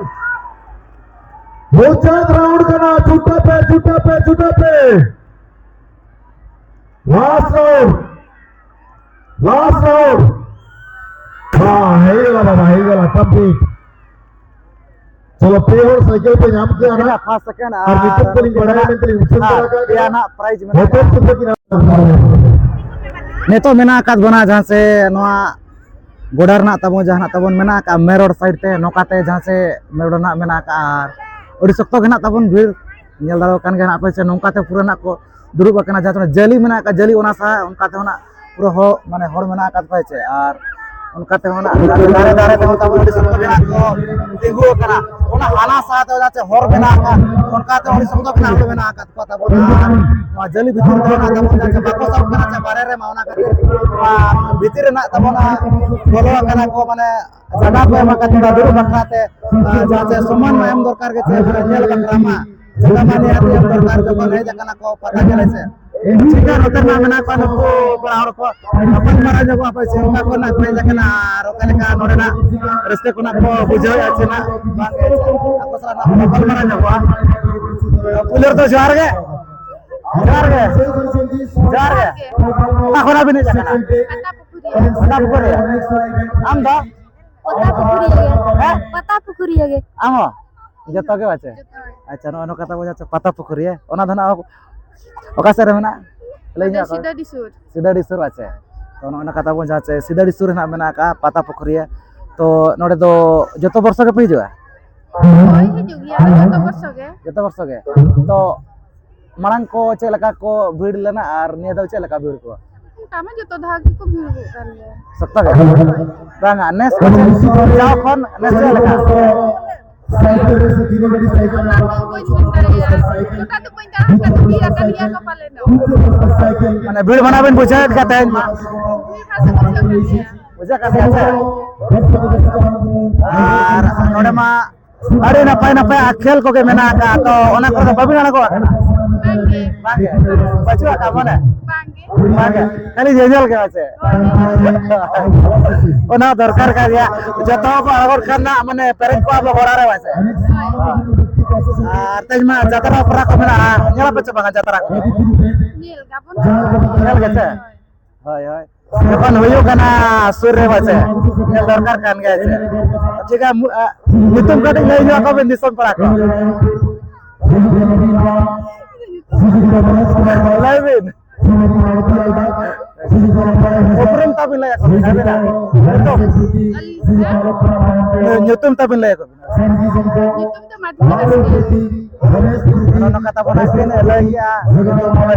ᱢᱩᱪᱟᱹᱫ ᱨᱟᱣᱩᱱᱰ ᱠᱟᱱᱟ, ᱪᱷᱩᱴᱟᱹ ᱯᱮ, ᱪᱷᱩᱴᱟᱹ ᱯᱮ, ᱪᱷᱩᱴᱟᱹ ᱯᱮ᱾ Last round, last round. ᱦᱮᱸ, ᱦᱩᱭ ᱜᱮᱞᱟ ᱵᱟᱵᱟ, ᱦᱩᱭ ᱜᱮᱞᱟ, ᱠᱚᱢᱯᱞᱤᱴ᱾ ᱪᱚᱞᱚ, ᱯᱮ ᱦᱚᱲ ᱥᱟᱭᱠᱮᱞ ᱯᱮ ᱧᱟᱢ ᱠᱮᱜᱼᱟ ᱱᱟᱜ᱾ ᱯᱷᱟᱥᱴ ᱥᱮᱠᱮᱱᱰ ᱟᱨ ᱟᱨ ᱧᱩᱛᱩᱢ ᱠᱚᱞᱤᱧ ᱵᱟᱲᱟᱭᱟ ᱢᱮᱱᱛᱮ ᱞᱤᱧ ᱩᱪᱷᱟᱹᱱ ᱦᱮᱸ, ᱫᱟᱲᱮ ᱠᱟᱜ ᱯᱮᱭᱟ ᱠᱟᱱᱟ᱾ ᱱᱟᱜ ᱯᱨᱟᱭᱤᱡᱽ ᱢᱮᱱᱟᱜᱼᱟ᱾ ᱦᱚᱯᱚᱱ ᱥᱩᱯᱟᱹ ᱠᱤᱱ ᱧᱟᱢ ᱠᱮᱜᱼᱟ᱾ ᱱᱤᱛᱚᱜ ᱢᱮᱱᱟᱜ ᱟᱠᱟᱫ ᱵᱚᱱᱟ ᱡᱟᱦᱟᱸ ᱥᱮ ᱱᱚᱣᱟ ᱜᱚᱰᱟ ᱨᱮᱱᱟᱜ ᱛᱟᱵᱚᱱ ᱡᱟᱦᱟᱱᱟᱜ ᱛᱟᱵᱚᱱ ᱢᱮᱱᱟᱜ ᱟᱠᱟᱫ ᱢᱮᱱ ᱨᱳᱰ ᱥᱟᱭᱤᱰ ᱛᱮ, ᱱᱚᱝᱠᱟᱛᱮ ᱡᱟᱦᱟᱸ ᱥᱮ ᱢᱮᱱ ᱨᱳᱰ ᱨᱮᱱᱟᱜ ᱢᱮᱱᱟᱜ ᱟᱠᱟᱫ, ᱟᱨ ᱟᱹᱰᱤ ᱥᱚᱠᱛᱚ ᱜᱮ ᱱᱟᱜ ᱛᱟᱵᱚᱱ ᱵᱷᱤᱲ ᱧᱮᱞ ᱫᱟᱲᱮᱭᱟᱜ ᱠᱟᱱ ᱜᱮᱭᱟ ᱱᱟᱜ ᱯᱮ ᱥᱮ, ᱱᱚᱝᱠᱟᱛᱮ ᱯᱩᱨᱟᱹ ᱱᱟᱜ ᱠᱚ ᱫᱩᱲᱩᱵ ᱟᱠᱟᱱᱟ᱾ ᱡᱟᱦᱟᱸ ᱛᱤᱱᱟᱹᱜ ᱡᱟᱹᱞᱤ ᱢᱮᱱᱟᱜ ᱟᱠᱟᱫ, ᱡᱟᱹᱞᱤ ᱚᱱᱟ ᱥᱟᱦᱟ ᱚᱱᱠᱟ ᱛᱮᱦᱚᱸ ᱱᱟᱜ ᱯᱩᱨᱟᱹ ᱦᱚ-, ᱢᱟᱱᱮ ᱦᱚᱲ ᱢᱮᱱᱟᱜ ᱟᱠᱟᱫ ᱠᱚᱣᱟ ᱪᱮ, ᱟᱨ ᱚᱱᱠᱟ ᱛᱮᱦᱚᱸ ᱱᱟᱜ ᱫᱟᱨᱮ, ᱫᱟᱨᱮ, ᱫᱟᱨᱮ ᱛᱮᱦᱚᱸ ᱛᱟᱵᱚᱱ ᱟᱹᱰᱤ ᱥᱚᱠᱛᱚ ᱜᱮ ᱱᱟᱜ ᱠᱚ ᱛᱤᱸᱜᱩ ᱟᱠᱟᱱᱟ᱾ ᱚᱱᱟ ᱦᱟᱱᱟ ᱥᱟᱦᱟ ᱛᱮ ᱡᱟᱦᱟᱸ ᱪᱮ ᱦᱚᱨ ᱢᱮᱱᱟᱜ ᱟᱠᱟᱫ, ᱚᱱᱠᱟ ᱛᱮᱦᱚᱸ ᱟᱹᱰᱤ ᱥᱚᱠᱛᱚ ᱜᱮ ᱱᱟᱜ ᱦᱚᱲ ᱢᱮᱱᱟᱜ ᱟᱠᱟᱫ ᱠᱚᱣᱟ ᱛᱟᱵᱚᱱ᱾ ᱟᱨ ᱱᱚᱣᱟ ᱡᱟᱹᱞᱤ ᱵᱷᱤᱛᱤᱨ ᱫᱚ ᱱᱟᱜ ᱛᱟᱵᱚᱱ ᱡᱟᱦᱟᱸ ᱪᱮ ᱵᱟᱠᱚ ᱥᱟᱵ ᱠᱟᱱᱟ ᱪᱮ ᱵᱟᱨᱦᱮ ᱨᱮ ᱢᱟ, ᱚᱱᱟ ᱠᱷᱟᱹᱛᱤᱨ ᱱᱚᱣᱟ ᱵᱷᱤᱛᱤᱨ ᱨᱮ ᱱᱟᱜ ᱛᱟᱵᱚᱱ ᱵᱚᱞᱚ ᱟᱠᱟᱱᱟ ᱠᱚ, ᱢᱟᱱᱮ ᱡᱟᱭᱜᱟ ᱠᱚ ᱮᱢ ᱟᱠᱟᱫ ᱠᱚᱣᱟ ᱫᱩᱲᱩᱵ ᱵᱟᱠᱷᱨᱟ ᱛᱮ, ᱟᱨ ᱡᱟᱦᱟᱸ ᱪᱮ ᱥᱚᱢᱟᱱ ᱢᱟ ᱮᱢ ᱫᱚᱨᱠᱟᱨ ᱜᱮ ᱪᱮ, ᱢᱟᱱᱮ ᱧᱮᱞ ᱵᱟᱠᱷᱨᱟ ᱢᱟ᱾ ᱡᱟᱭᱜᱟ ᱢᱟ ᱱᱤᱦᱟᱹᱛ ᱮᱢ ᱫᱚᱨᱠᱟᱨ ᱡᱚᱠᱷᱚᱱ ᱦᱮᱡ ᱟᱠᱟᱱᱟ ᱠᱚ ᱯᱟᱛᱟ ᱧᱮᱞ ᱦᱮᱸ ᱥᱮ᱾ ᱴᱷᱤᱠ ᱜᱮᱭᱟ, ᱱᱚᱛᱮ ᱨᱮᱱᱟᱜ ᱢᱮᱱᱟᱜ ᱠᱚᱣᱟ ᱱᱩᱠᱩ ᱠᱚᱲᱟ ᱦᱚᱲ ᱠᱚ, ᱜᱟᱯᱟᱞᱢᱟᱨᱟᱣ ᱧᱚᱜᱚᱜᱼᱟ ᱯᱮ ᱥᱮ ᱚᱠᱟ ᱠᱷᱚᱱᱟᱜ ᱯᱮ ᱦᱮᱡ ᱟᱠᱟᱱᱟ ᱟᱨ ᱚᱠᱟ ᱞᱮᱠᱟ ᱱᱚᱰᱮᱱᱟᱜ ᱨᱟᱹᱥᱠᱟᱹ ᱠᱷᱚᱱᱟᱜ ᱠᱚ ᱵᱩᱡᱷᱟᱹᱣᱮᱫᱼᱟ ᱪᱮ ᱱᱟᱜ ᱵᱟᱝ ᱜᱮ ᱪᱮ? ᱟᱠᱚ ᱥᱟᱞᱟᱜ ᱱᱟᱜ ᱜᱟᱯᱟᱞᱢᱟᱨᱟᱣ ᱧᱚᱜᱚᱜᱼᱟ᱾ ᱯᱩᱭᱞᱩ ᱨᱮᱫᱚ ᱡᱚᱦᱟᱨ ᱜᱮ᱾ ᱡᱚᱦᱟᱨ ᱜᱮ᱾ ᱡᱚᱦᱟᱨ ᱜᱮ᱾ ᱚᱠᱟ ᱠᱷᱚᱱᱟᱜ ᱵᱤᱱ ᱦᱮᱡ ᱟᱠᱟᱱᱟ? ᱯᱟᱛᱟ ᱯᱩᱠᱷᱩᱨᱤ᱾ ᱯᱟᱛᱟ ᱯᱩᱠᱷᱩᱨᱤ᱾ ᱟᱢ ᱫᱚ? ᱯᱟᱛᱟ ᱯᱩᱠᱷᱩᱨᱤᱭᱟᱹ ᱜᱮ᱾ ᱦᱮᱸ? ᱯᱟᱛᱟ ᱯᱩᱠᱷᱩᱨᱤᱭᱟᱹ ᱜᱮ᱾ ᱟᱢ ᱦᱚᱸ? ᱡᱚᱛᱚ ᱜᱮ ᱵᱟᱪᱮ? ᱡᱚᱛᱚ ᱦᱚᱲ᱾ ᱟᱪᱪᱷᱟ, ᱱᱚᱜᱼᱚᱭ ᱱᱚᱝᱠᱟ ᱛᱟᱵᱚ ᱡᱟᱦᱟᱸ ᱯᱟᱛᱟ ᱯᱩᱠᱷᱩᱨᱤ, ᱚᱱᱟ ᱫᱚ ᱱᱟᱜ ᱚᱠᱟ ᱥᱮᱫ ᱨᱮ ᱢᱮᱱᱟᱜᱼᱟ? ᱞᱟᱹᱭ ᱧᱚᱜ ᱟᱠᱚ᱾ ᱥᱤᱫᱟᱹᱰᱤ ᱥᱩᱨ᱾ ᱥᱤᱫᱟᱹᱰᱤ ᱥᱩᱨ, ᱟᱪᱪᱷᱟ᱾ ᱛᱚ, ᱱᱚᱜᱼᱚᱭ ᱱᱚᱝᱠᱟ ᱛᱟᱵᱚᱱ ᱡᱟᱦᱟᱸ ᱪᱮ ᱥᱤᱫᱟᱹᱰᱤ ᱥᱩᱨ ᱨᱮ ᱱᱟᱜ ᱢᱮᱱᱟᱜ ᱟᱠᱟᱫ ᱯᱟᱛᱟ ᱯᱩᱠᱷᱨᱤ᱾ ᱛᱚ, ᱱᱚᱰᱮ ᱫᱚ ᱡᱚᱛᱚ ᱵᱚᱨᱥᱚ ᱜᱮᱯᱮ ᱦᱤᱡᱩᱜᱼᱟ? ᱦᱳᱭ, ᱦᱤᱡᱩᱜ ᱜᱮᱭᱟ ᱞᱮ ᱡᱚᱛᱚ ᱵᱚᱨᱥᱚ ᱜᱮ᱾ ᱡᱚᱛᱚ ᱵᱚᱨᱥᱚ ᱜᱮ? ᱛᱚ, ᱢᱟᱲᱟᱝ ᱠᱚ ᱪᱮᱫ ᱞᱮᱠᱟ ᱠᱚ ᱵᱷᱤᱲ ᱞᱮᱱᱟ ᱟᱨ ᱱᱤᱭᱟᱹ ᱫᱷᱟᱣ ᱪᱮᱫ ᱞᱮᱠᱟ ᱵᱷᱤᱲ ᱠᱚ? ᱚᱱᱠᱟ ᱢᱟ ᱡᱚᱛᱚ ᱫᱷᱟᱣ ᱜᱮᱠᱚ ᱵᱷᱤᱲ ᱠᱚᱜ ᱠᱟᱱ ᱜᱮᱭᱟ᱾ ᱥᱚᱠᱛᱚ ᱜᱮ? ᱵᱟᱝᱟ, ᱱᱮᱥ ᱠᱚ ᱪᱮᱫ, ᱡᱟᱣ ᱠᱷᱚᱱ ᱱᱮᱥ ᱪᱮᱫ ᱞᱮᱠᱟ? ᱚᱱᱟ ᱫᱚ ᱵᱟᱹᱧ ᱢᱮᱱ ᱫᱟᱲᱮᱭᱟᱜᱼᱟ᱾ ᱜᱚᱴᱟ ᱫᱚ ᱵᱟᱹᱧ ᱫᱟᱬᱟᱱ ᱠᱟᱱ ᱛᱟᱯᱮᱭᱟ, ᱠᱟᱱ ᱜᱮᱭᱟ ᱠᱚ ᱯᱟᱞᱮᱱ ᱫᱚ᱾ ᱢᱟᱱᱮ ᱵᱷᱤᱲ ᱢᱟᱱᱟ ᱵᱤᱱ ᱵᱩᱡᱷᱟᱹᱣᱮᱫ ᱜᱮᱭᱟ ᱛᱮᱦᱮᱧ ᱢᱟ᱾ ᱵᱷᱤᱲ ᱢᱟ ᱥᱮ ᱵᱩᱡᱷᱟᱹᱣ ᱠᱟᱱ ᱜᱮᱭᱟ᱾ ᱵᱩᱡᱷᱟᱹᱜ ᱠᱟᱱ ᱜᱮᱭᱟ ᱥᱮ? ᱟᱨ ᱱᱚᱰᱮ ᱢᱟ ᱟᱹᱰᱤ ᱱᱟᱯᱟᱭ ᱱᱟᱯᱟᱭ ᱟᱜ ᱠᱷᱮᱞ ᱠᱚᱜᱮ ᱢᱮᱱᱟᱜ ᱟᱠᱟᱫ, ᱛᱚ ᱚᱱᱟ ᱠᱚᱨᱮ ᱫᱚ ᱵᱟᱹᱵᱤᱱ ᱟᱬᱜᱚ ᱟᱠᱟᱱᱟ? ᱵᱟᱝ ᱜᱮ᱾ ᱵᱟᱝ ᱜᱮ? ᱵᱟᱹᱪᱩᱜ ᱟᱠᱟᱫ ᱢᱟᱱᱮ? ᱵᱟᱝ ᱜᱮ᱾ ᱵᱟᱝ ᱜᱮ? ᱠᱷᱟᱹᱞᱤ ᱧᱮᱧᱮᱞ ᱜᱮ ᱦᱮᱸ ᱥᱮ? ᱦᱳᱭ, ᱦᱳᱭ᱾ ᱚᱱᱟ ᱫᱚᱨᱠᱟᱨ ᱠᱟᱱ ᱜᱮᱭᱟ᱾ ᱡᱚᱛᱚ ᱦᱚᱲ ᱠᱚ ᱟᱬᱜᱚᱱ ᱠᱷᱟᱱ ᱱᱟᱜ ᱢᱟᱱᱮ ᱯᱮᱨᱮᱡ ᱠᱚᱜᱼᱟ ᱵᱚ ᱜᱚᱲᱟ ᱨᱮ ᱦᱮᱸ ᱥᱮ? ᱦᱳᱭ᱾ ᱟᱨ ᱛᱮᱦᱮᱧ ᱢᱟ ᱡᱟᱛᱨᱟ ᱯᱟᱨᱟ ᱠᱚ ᱢᱮᱱᱟᱜᱼᱟ, ᱧᱮᱞ ᱟᱯᱮ ᱪᱮ ᱵᱟᱝᱟ ᱡᱟᱛᱨᱟ ᱠᱚ? ᱧᱮᱞ ᱜᱮ ᱵᱚᱱ ᱧᱮᱞ ᱜᱮ ᱥᱮ? ᱦᱳᱭ, ᱦᱳᱭ᱾ ᱡᱚᱠᱷᱚᱱ ᱦᱩᱭᱩᱜ ᱠᱟᱱᱟ ᱥᱩᱨ ᱨᱮ ᱵᱟᱪᱮ, ᱧᱮᱞ ᱫᱚᱨᱠᱟᱨ ᱠᱟᱱ ᱜᱮᱭᱟ ᱪᱮ᱾ ᱴᱷᱤᱠ ᱜᱮᱭᱟ, ᱢᱩ-, ᱟ, ᱧᱩᱛᱩᱢ ᱠᱟᱹᱴᱤᱡ ᱞᱟᱹᱭ ᱧᱚᱜ ᱟᱠᱚ ᱵᱤᱱ ᱫᱤᱥᱚᱢ ᱯᱟᱲᱟ ᱠᱚ᱾ ᱞᱟᱹᱭ ᱵᱤᱱ᱾ ᱩᱯᱨᱩᱢ ᱛᱟᱵᱤᱱ ᱞᱟᱹᱭ ᱟᱠᱚ ᱵᱤᱱ, ᱟᱹᱵᱤᱱᱟᱜ ᱧᱩᱛᱩᱢ᱾ ᱧᱩᱛᱩᱢ ᱛᱟᱵᱤᱱ ᱞᱟᱹᱭ ᱟᱠᱚ ᱵᱤᱱ᱾ ᱧᱩᱛᱩᱢ ᱫᱚ ᱢᱟᱫᱷᱩᱨᱤ ᱵᱟᱥᱠᱮ᱾ ᱱᱚᱜᱼᱚ ᱱᱚᱝᱠᱟ ᱛᱟᱵᱚᱱ ᱟᱹᱠᱤᱱ ᱞᱟᱹᱭ ᱠᱮᱜᱼᱟ᱾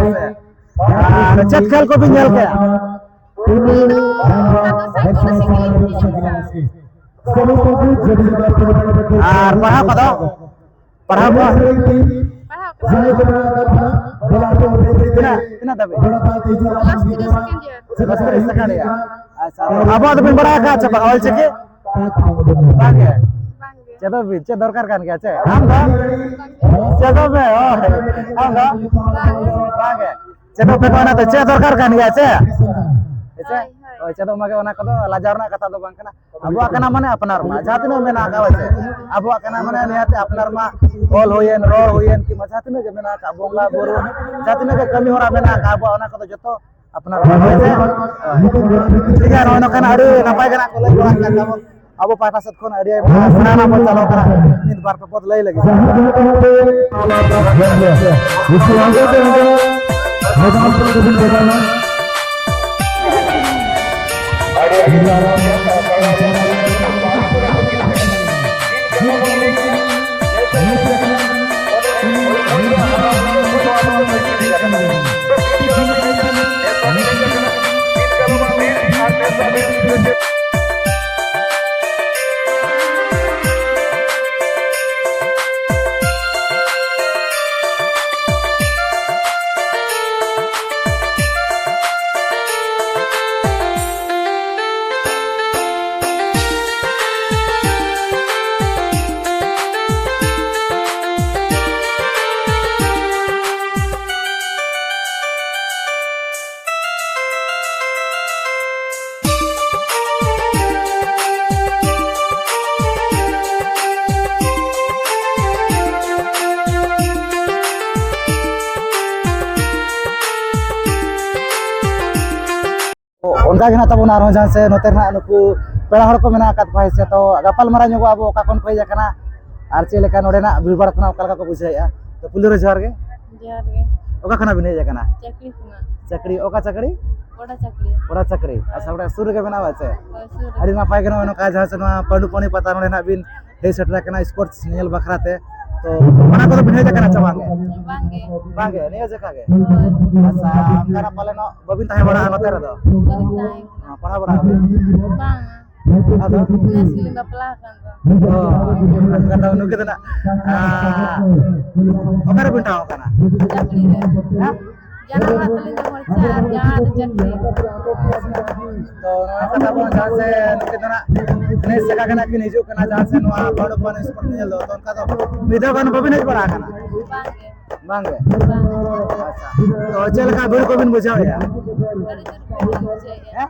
ᱟᱨ ᱪᱮᱫ ᱠᱷᱮᱞ ᱠᱚᱵᱤᱱ ᱧᱮᱞ ᱠᱮᱜᱼᱟ? ᱤᱧ ᱫᱚ ᱚᱱᱠᱟ ᱫᱚ ᱥᱟᱭ ᱠᱚᱫᱚ ᱥᱤᱠᱤᱞᱤᱧ ᱧᱮᱞ ᱠᱮᱜᱼᱟ᱾ ᱟᱨ ᱯᱟᱲᱦᱟᱣ ᱠᱚᱫᱚ? ᱯᱟᱲᱦᱟᱣ ᱠᱚ? ᱯᱟᱲᱦᱟᱣ ᱠᱚᱫᱚ? ᱛᱤᱱᱟᱹᱜ, ᱛᱤᱱᱟᱹᱜ ᱫᱷᱟᱹᱵᱤᱡ? Class three second year. Class three second year. ᱟᱪᱪᱷᱟ, ᱟᱵᱚᱣᱟᱜ ᱫᱚᱵᱤᱱ ᱵᱟᱲᱟᱭ ᱟᱠᱟᱫ ᱪᱮ ᱵᱟᱝ ᱚᱞ ᱪᱤᱠᱤ? ᱵᱟᱝ ᱜᱮ? ᱵᱟᱝ ᱜᱮ᱾ ᱪᱮᱫᱚᱜ ᱵᱤᱱ, ᱪᱮᱫ ᱫᱚᱨᱠᱟᱨ ᱠᱟᱱ ᱜᱮᱭᱟ ᱪᱮ? ᱟᱢ ᱫᱚ? ᱵᱟᱝ ᱜᱮ᱾ ᱪᱮᱫᱚᱜ ᱢᱮ, ᱦᱳᱭ᱾ ᱟᱢ ᱫᱚ? ᱵᱟᱝ ᱜᱮ᱾ ᱵᱟᱝ ᱜᱮ᱾ ᱪᱮᱫᱚᱜ ᱯᱮ ᱚᱱᱟ ᱛᱮ ᱪᱮᱫ ᱫᱚᱨᱠᱟᱨ ᱠᱟᱱ ᱜᱮᱭᱟ ᱪᱮ? ᱦᱮᱸ ᱪᱮ? ᱦᱳᱭ, ᱦᱳᱭ᱾ ᱦᱳᱭ, ᱪᱮᱫᱚᱜ ᱢᱟᱜᱮ, ᱚᱱᱟ ᱠᱚᱫᱚ ᱞᱟᱡᱟᱣ ᱨᱮᱱᱟᱜ ᱠᱟᱛᱷᱟ ᱫᱚ ᱵᱟᱝ ᱠᱟᱱᱟ᱾ ᱟᱵᱚᱣᱟᱜ ᱠᱟᱱᱟ ᱢᱟᱱᱮ ᱟᱯᱱᱟᱨ ᱢᱟ, ᱡᱟᱦᱟᱸ ᱛᱤᱱᱟᱹᱜ ᱢᱮᱱᱟᱜ ᱟᱠᱟᱫ ᱦᱳᱭ ᱥᱮ, ᱟᱵᱚᱣᱟᱜ ᱠᱟᱱᱟ ᱢᱟᱱᱮ ᱱᱤᱦᱟᱹᱛ ᱟᱯᱱᱟᱨ ᱢᱟ ᱚᱞ ᱦᱩᱭᱮᱱ, ᱨᱚᱲ ᱦᱩᱭᱮᱱ, ᱠᱤᱝᱵᱟ ᱡᱟᱦᱟᱸ ᱛᱤᱱᱟᱹᱜ ᱜᱮ ᱢᱮᱱᱟᱜ ᱟᱠᱟᱫ, ᱵᱚᱸᱜᱟ ᱵᱩᱨᱩ, ᱡᱟᱦᱟᱸ ᱛᱤᱱᱟᱹᱜ ᱜᱮ ᱠᱟᱹᱢᱤ ᱦᱚᱨᱟ ᱢᱮᱱᱟᱜ ᱟᱠᱟᱫ ᱟᱵᱚᱣᱟᱜ, ᱚᱱᱟ ᱠᱚᱫᱚ ᱡᱚᱛᱚ ᱟᱯᱱᱟᱨ ᱢᱟ, ᱦᱳᱭ ᱥᱮ? ᱴᱷᱤᱠ ᱜᱮᱭᱟ, ᱱᱚᱜᱼᱚᱭ ᱱᱚᱝᱠᱟᱱᱟᱜ ᱟᱹᱰᱤ ᱱᱟᱯᱟᱭ ᱜᱮ ᱱᱟᱜ ᱠᱚ ᱞᱟᱹᱭ ᱵᱟᱲᱟ ᱠᱟᱱ ᱛᱟᱵᱚᱱ᱾ ᱟᱵᱚ ᱯᱟᱦᱴᱟ ᱥᱮᱫ ᱠᱷᱚᱱ ᱟᱹᱰᱤ ᱟᱭᱢᱟ ᱥᱟᱨᱦᱟᱣ ᱵᱚᱱ ᱪᱟᱞᱟᱣ ᱠᱟᱱᱟ, ᱢᱤᱫ ᱵᱟᱨ ᱯᱮ ᱯᱚᱫ ᱞᱟᱹᱭ ᱞᱟᱹᱜᱤᱫ᱾ ᱢᱮᱫᱟᱱ ᱯᱩᱨᱟᱹ ᱠᱚᱵᱤᱱ ᱵᱟᱡᱟᱣᱟ᱾ ᱚᱱᱠᱟ ᱜᱮ ᱱᱟᱜ ᱛᱟᱵᱚᱱ ᱟᱨᱦᱚᱸ ᱡᱟᱦᱟᱸ ᱥᱮ ᱱᱚᱛᱮ ᱨᱮ ᱱᱟᱜ ᱱᱩᱠᱩ ᱯᱮᱲᱟ ᱦᱚᱲ ᱠᱚ ᱢᱮᱱᱟᱜ ᱟᱠᱟᱫ ᱠᱚᱣᱟ, ᱦᱮᱸ ᱥᱮ? ᱛᱚ ᱜᱟᱯᱟᱞ ᱢᱟᱨᱟᱣ ᱧᱚᱜᱚᱜ ᱟᱵᱚ, ᱚᱠᱟ ᱠᱷᱚᱱ ᱠᱚ ᱦᱮᱡ ᱟᱠᱟᱱᱟ ᱟᱨ ᱪᱮᱫ ᱞᱮᱠᱟ ᱱᱚᱰᱮᱱᱟᱜ ᱵᱷᱤᱲ ᱵᱷᱟᱲ ᱠᱷᱚᱱᱟᱜ ᱚᱠᱟ ᱞᱮᱠᱟ ᱠᱚ ᱵᱩᱡᱷᱟᱹᱣᱮᱫᱼᱟ᱾ ᱛᱚ ᱯᱩᱭᱞᱩ ᱨᱮ ᱡᱚᱦᱟᱨ ᱜᱮ᱾ ᱡᱚᱦᱟᱨ ᱜᱮ᱾ ᱚᱠᱟ ᱠᱷᱚᱱᱟᱜ ᱵᱤᱱ ᱦᱮᱡ ᱟᱠᱟᱱᱟ? ᱪᱟᱹᱠᱨᱤ ᱠᱷᱚᱱᱟᱜ᱾ ᱪᱟᱹᱠᱨᱤ, ᱚᱠᱟ ᱪᱟᱹᱠᱨᱤ? ᱚᱲᱟ ᱪᱟᱹᱠᱨᱤ᱾ ᱚᱲᱟ ᱪᱟᱹᱠᱨᱤ᱾ ᱟᱪᱪᱷᱟ, ᱚᱲᱟ ᱥᱩᱨ ᱨᱮᱜᱮ ᱢᱮᱱᱟᱜᱼᱟ ᱪᱮ? ᱦᱳᱭ, ᱥᱩᱨ ᱨᱮ᱾ ᱟᱹᱰᱤ ᱱᱟᱯᱟᱭ ᱜᱮ, ᱱᱚᱜᱼᱚᱭ ᱱᱚᱝᱠᱟ ᱡᱟᱦᱟᱸ ᱥᱮ ᱱᱚᱣᱟ ᱯᱟᱹᱰᱩ ᱯᱟᱹᱱᱤ ᱯᱟᱛᱟ ᱱᱚᱰᱮ ᱱᱟᱜ ᱵᱤᱱ ᱦᱮᱡ ᱥᱮᱴᱮᱨ ᱟᱠᱟᱱᱟ sports ᱧᱮᱞ ᱵᱟᱠᱷᱨᱟ ᱛᱮ᱾ ᱛᱚ ᱚᱱᱟ ᱠᱚᱫᱚ ᱵᱤᱱ ᱦᱮᱡ ᱟᱠᱟᱱᱟ ᱪᱮ ᱵᱟᱝ ᱜᱮ? ᱵᱟᱝ ᱜᱮ᱾ ᱵᱟᱝ ᱜᱮ, ᱱᱤᱭᱟᱹ ᱡᱟᱭᱜᱟ ᱜᱮ? ᱦᱳᱭ᱾ ᱟᱪᱪᱷᱟ, ᱚᱱᱠᱟᱱᱟᱜ ᱯᱟᱞᱮᱱᱚᱜ ᱵᱟᱹᱵᱤᱱ ᱛᱟᱦᱮᱸ ᱵᱟᱲᱟᱜᱼᱟ ᱱᱚᱛᱮ ᱨᱮᱫᱚ? ᱵᱟᱹᱞᱤᱧ ᱛᱟᱦᱮᱸ ᱠᱟᱱᱟ᱾ ᱯᱟᱲᱦᱟᱣ ᱵᱟᱲᱟ ᱟᱹᱵᱤᱱ? ᱵᱟᱝᱟ᱾ ᱟᱫᱚ? ᱱᱮᱥ ᱜᱮᱞᱤᱧ ᱵᱟᱯᱞᱟ ᱟᱠᱟᱱ ᱫᱚ᱾ ᱚ, ᱚᱱᱠᱟ ᱫᱚ ᱱᱩᱠᱩ ᱫᱚ ᱱᱟᱜ, ᱟᱸ, ᱚᱠᱟᱨᱮ ᱵᱤᱱ ᱴᱷᱟᱶ ᱟᱠᱟᱱᱟ? ᱪᱟᱹᱠᱨᱤ ᱨᱮ᱾ ᱦᱮᱸ? ᱡᱟᱱᱟᱢ ᱚᱲᱟᱜ ᱛᱟᱹᱞᱤᱧ ᱫᱚ ᱢᱚᱲᱪᱟ ᱟᱨ ᱡᱟᱶᱟᱭ ᱫᱚ ᱪᱟᱹᱠᱨᱤ᱾ ᱛᱚ ᱱᱚᱣᱟ ᱠᱟᱛᱷᱟ ᱵᱚᱱ ᱡᱟᱦᱟᱸ ᱥᱮ ᱱᱩᱠᱤᱱ ᱫᱚ ᱱᱟᱜ ᱱᱮᱥ ᱞᱮᱠᱟ ᱜᱮ ᱱᱟᱜ ᱠᱤᱱ ᱦᱤᱡᱩᱜ ᱠᱟᱱᱟ ᱡᱟᱦᱟᱸ ᱥᱮ ᱱᱚᱣᱟ ᱵᱟᱹᱱᱩ ᱯᱟᱱ ᱥᱯᱳᱨᱴ ᱧᱮᱞ ᱫᱚ, ᱛᱚ ᱚᱱᱠᱟ ᱫᱚ ᱢᱤᱫ ᱫᱷᱟᱣ ᱜᱟᱱ ᱵᱟᱹᱵᱤᱱ ᱦᱮᱡ ᱵᱟᱲᱟ ᱟᱠᱟᱱᱟ? ᱵᱟᱝ ᱜᱮ᱾ ᱵᱟᱝ ᱜᱮ? ᱵᱟᱝ᱾ ᱟᱪᱪᱷᱟ᱾ ᱛᱚ ᱪᱮᱫ ᱞᱮᱠᱟ ᱵᱷᱤᱲ ᱠᱚᱵᱤᱱ ᱵᱩᱡᱷᱟᱹᱣᱮᱫᱼᱟ? ᱟᱹᱰᱤ ᱡᱳᱨ ᱵᱷᱤᱲ ᱞᱤᱧ ᱵᱩᱡᱷᱟᱹᱣᱮᱫᱼᱟ᱾ ᱦᱮᱸ?